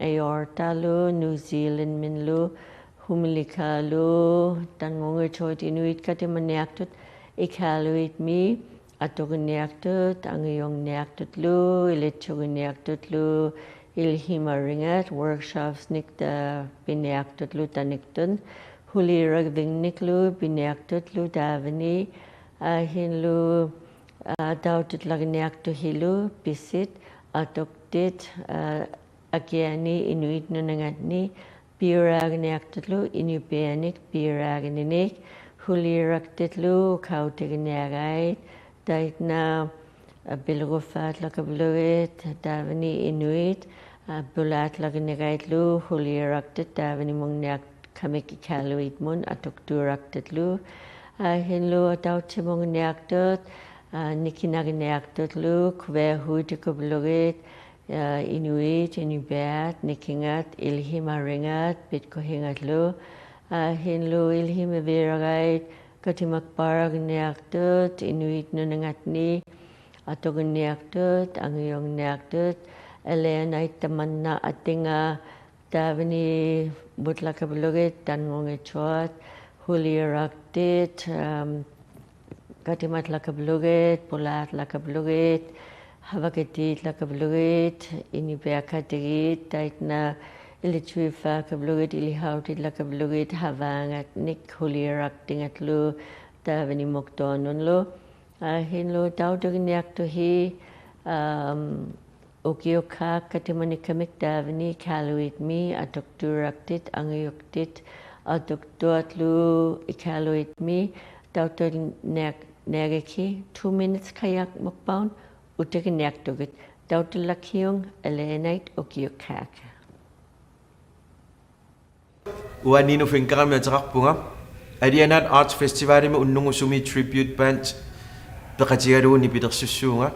ᐊᔪᑕᓗ, New Zealand-ᒥᓗ, ᓱᒥᓕᖃᓗ, ᑕᓐᖑᙱᑦᓱᐊᑦ ᐃᓄᐃᑦ ᑲᑎᒪᓂᐊᖅᑐᑦ ᐃᒃᑲᓗᐃᑦᒥ, ᐊᑐᖏᓂᐊᖅᑐᑦ, ᐊᖓᔪᖕᓂᐊᖅᑐᓪᓗ, ᐃᓕᑦᓱᖏᓂᐊᖅᑐᓪᓗ, ᐃᓕᓯᒪᕆᖓᑦ, workshops-ᓂᒃ ᑕ ᐱᓂᐊᖅᑐᓪᓗ ᑕᓂᒃᑐᓐ, ᓱᓕᕋᕕᖕᓂᓪᓗ ᐱᓂᐊᖅᑐᓪᓗ ᑖᕕᓂ, ᐊᕼᐃᓗ, ᐊ, ᑕᐅᑐᓪᓚᖏᓂᐊᖅᑐᓯᓗ, ᐱᓯᑦ, ᐊᑐᒃᑎᑦ, ᐊ, ᐊᑭᐊᓂ ᐃᓄᐃᑦ ᓄᓇᖓᓐᓂ, ᐱᐅᕆᐊᖏᓂᐊᖅᑐᓪᓗ ᐃᓄᐱᐊᓂᒃ, ᐱᐅᕆᐊᖏᓂᓂᒃ, ᓱᓕᕋᒃᑎᓪᓗ ᑲᐅᑎᒋᓂᐊᕋᐃᑦ, ᑕᐃᓐᓇ, ᐊ, ᐱᓗᒍᕙᓪᓚᖅᑲᓪᓗᒋᑦ, ᑖᕕᓂ ᐃᓄᐃᑦ, ᐊ, ᐳᓛᓪᓚᖏᓂᐊᕋᐃᓪᓗ, ᓱᓕᕋᒃᑎᑦ, ᑖᕕᓂᒧᖕᓂᐊᖅ ᑲᒥᒃ ᐃᒃᑲᓗᐃᑦᒧᑦ ᐊᑐᒃᑑᓚᒃᑎᓪᓗ. ᐊᕼᐃᓗ ᐊᑕᐅᑦᓯᒧᖕᓂᐊᖅᑐᑦ, ᐊ, ᓂᑭᓇᖏᓂᐊᖅᑐᓪᓗ, ᖁᕕᐊᓱᐃᑎᒃᑲᓪᓗᒋᑦ, ᐊ, ᐃᓄᐃᑦ, ᐃᓄᐱᐊᑦ, ᓂᑭᖓᑦ, ᐃᓕᓯᒪᕆᖓᑦ, ᐱᒃᑯᓯᖓᓪᓗ. ᐊᕼᐃᓗ ᐃᓕᓯᒪᕕᓚᖓᐃᑦ, ᑲᑎᒪᒃᐸᕋᖏᓂᐊᖅᑐᑦ, ᐃᓄᐃᑦ ᓄᓇᖓᓐᓂ, ᐊᑐᖏᓂᐊᖅᑐᑦ, ᐊᖓᔪᖕᓂᐊᖅᑐᑦ, L A Night ᑕᒪᓐᓇ ᐊᑎᖓ, ᑖᕕᓂᕗᓪᓚᖅᑲᓪᓗᒋᑦ, ᑕᓐᖑᙱᑦᓱᐊᑦ, ᓱᓕᕋᒃᑎᑦ, ᐊᒻ, ᑲᑎᒪᓪᓚᖅᑲᓪᓗᒋᑦ, ᐳᓛᓪᓚᖅᑲᓪᓗᒋᑦ, ᓴᕙᑲᑎᓪᓚᖅᑲᓪᓗᒋᑦ, ᐃᓄᐱᐊᖃᑎᒌᑦ, ᑕᐃᓐᓇ, ᐃᓕᑦᓱᐃᕙᖃᓪᓗᒋᑦ, ᐃᓕᓴᐅᑎᓪᓚᖅᑲᓪᓗᒋᑦ, ᓴᕙᖓᓐᓂᒃ, ᓱᓕᕋᒃᑎᖓᓪᓗ, ᑖᕕᓂᒧᒃᑐᐊᓄᓪᓗ. ᐊᕼᐃᓗ ᑕᐅᑐᖏᓂᐊᖅᑐᓯ, ᐊᒻ, ᐅᑭᐅᒃᓵᖅ ᑲᑎᒪᓂᒃᑲᒥᒃ ᑖᕕᓂ ᐃᒃᑲᓗᐃᑦᒥ, ᐊᑐᒃᑑᓚᒃᑎᑦ, ᐊᖓᔪᒃᑎᑦ, ᐊᑐᒃᑐᐊᓪᓗ ᐃᒃᑲᓗᐃᑦᒥ, ᑕᐅᑐᖅ ᓂᐊ-, ᓂᐊᕋᒃᑭᑦ, two minutes ᖃᔭᒃᒪᒃᐸᐅᓐ, ᐅᑎᖏᓂᐊᖅᑐᒋᑦ, ᑕᐅᑐᓪᓚᖅᑭᐅᖅ, L A Night ᐅᑭᐅᒃᓵᖅ. ᐅᐊᓂᓄ ᕿᖕᒐᕋᒥ ᐊᑎᖃᖅᐳᖓ. ᐊᓕᐊᓇᑦ Arts Festival-ᒥ ᐅᓐᓄᖑᓱᒥ tribute band ᐱᖃᑎᒐᓗᐊᓗᒃ ᓂᐱᓕᖅᓱᓲᖓ.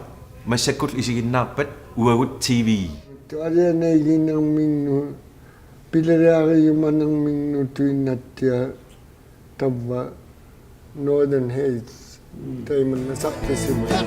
ᒪᔅᓴᒃᑯᑦ ᐃᓯᒋᓐᓈᖅᐸᑦ ᐅᐊᒍᑦ T V. ᐊᓕᐊᓇᐃᒋᓇᕐᒥᓄᑦ, ᐱᓕᕆᐊᕆᔪᒪᓇᕐᒥᓄᑦ ᑐᐃᓐᓇᑦᑎᐊᖅ ᑕᕝᕙ Northern Heights, ᑕᐃᒪᓐᓇ ᓴᖅᑭᓯᒪᔪᖅ.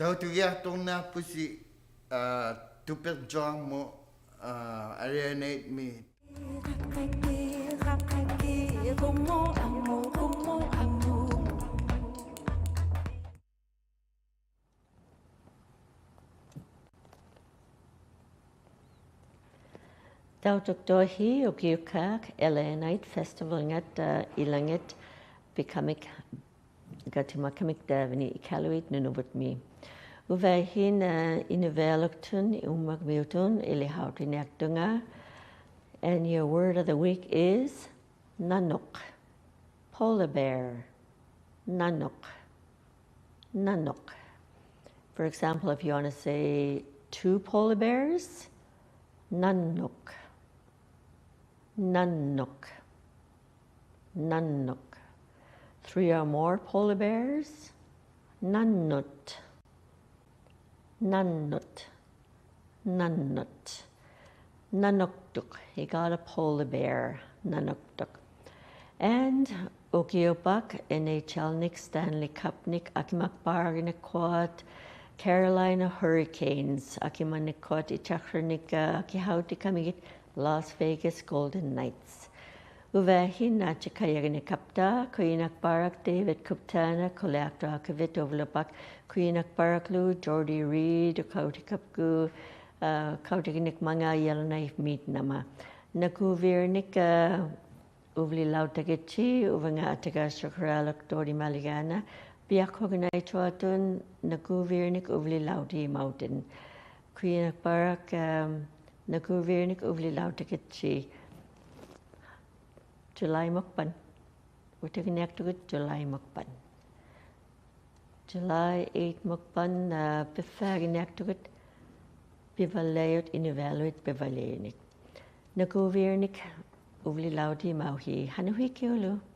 ᑕᐅᑐᒋᐊᖅᑐᕐᓂᐊᖅᐳᓯ, ᐋ, ᑐᐱᕐᔪᐊᕐᒧᑦ, ᐋ, ᐊᓕᐊᓇᐃᑦᒥ. ᑕᐅᑐᒃᑐᐊᕼᐃ ᐅᑭᐅᒃᑳᒃ Ilianite Festival-ᖓᑦᑕ, ᐋ, ᐃᓚᖏᑦ ᐱᑲᒥᒃ ᒐᑎᒪᑲᒥᒃ ᑕᕝᕕᓂ ᐃᑲᓗᐃᑦ ᓄᓇᕗᒻᒥ. ᐅᕝᕙᐃᕼᐃ, ᐋ, ᐃᓄᕕᐊᓗᒃᑐᑦ ᐅᒻᒪᒃᒥᐅᑐᑦ ᐃᓕᓴᐅᑎᓂᐊᖅᑐᖓ. And your word of the week is ᓇᓄᖅ. Polar bear. ᓇᓄᖅ. ᓇᓄᖅ. For example, if you want to say two polar bears, ᓇᓄᖅ. ᓇᓄᖅ. ᓇᓄᖅ. Three or more polar bears, ᓇᓄᑦ. ᓇᓄᑦ. ᓇᓄᑦ. ᓇᓄᖅᑐᖅ. He got a polar bear. ᓇᓄᖅᑐᖅ. And ᐅᑭᐅᒃᐸᒃ N H L-ᓂᒃ, Stanley Cup-ᓂᒃ, ᐊᑭᒪᒃᐸᕋᕆᓂᒃᑯᐊᑦ Carolina Hurricanes, ᐊᑭᒪᓂᒃᑯᐊᑦ ᐃᒃᓴᕐᕋᓂᒃ, ᐋ, ᑭᓴᐅᑎᑲᒥᒋᑦ Las Vegas Golden Knights. ᐅᕝᕙᐃᕼᐃ, ᓈᑦᓯᑲᔭᕆᓂᒃᑲᑉᑕ, ᑯᐃᓇᒃᐸᕋᒃ David Kuptana, ᑯᓕᐊᖅᑐᐊᖅᑭᕕᑦ ᐅᕝᕙᓗ ᐸᒃ, ᑯᐃᓇᒃᐸᕋᒃᓗ Jordy Reid, ᐅᑲᐅᑎᑲᑉᑯ, ᐋ, ᑲᐅᑎᒋᓂᒃ ᒪᖔ Yellowknife Meet-ᓇᒪ. ᓇᑯᕕᕐᓂᒃ, ᐋ, ᐅᕝᕕᓕᓚᐅᑦᑕᒋᑦᓯ, ᐅᕙᖓ ᐊᑎᒐᓱᕈᓛᓗᒃ ᑐᕈᒪᓕᒐᓇ, ᐱᐊᖅᑯᒋᓇᐃᑦᑐᐊᑐᑦ ᓇᑯᕕᕐᓂᒃ ᐅᕝᕕᓕᓚᐅᑎᒪᐅᑎᓐ. ᑯᐃᓇᒃᐸᕋᒃ, ᐋ, ᓇᑯᕕᕐᓂᒃ ᐅᕝᕕᓕᓚᐅᑦᑕᒋᑦᓯ. July-ᒧᖅᐸᓐ. ᐅᑎᒋᓂᐊᖅᑐᒍᑦ July-ᒧᖅᐸᓐ. July eight-ᒧᖅᐸᓐ, ᐋ, ᐱᕝᕙᒋᓂᐊᖅᑐᒍᑦ ᐱᕙᓪᓕᐊᔪᑦ ᐃᓄᕕᐊᓗᐃᑦ ᐱᕙᓪᓕᐊᔪᓂᒃ. ᓇᑯᕕᕐᓂᒃ ᐅᕝᕕᓕᓚᐅᑎᒪᐅᕼᐃ, ᖃᓄᕼᐃᒃᑭᐅᓪᓗ.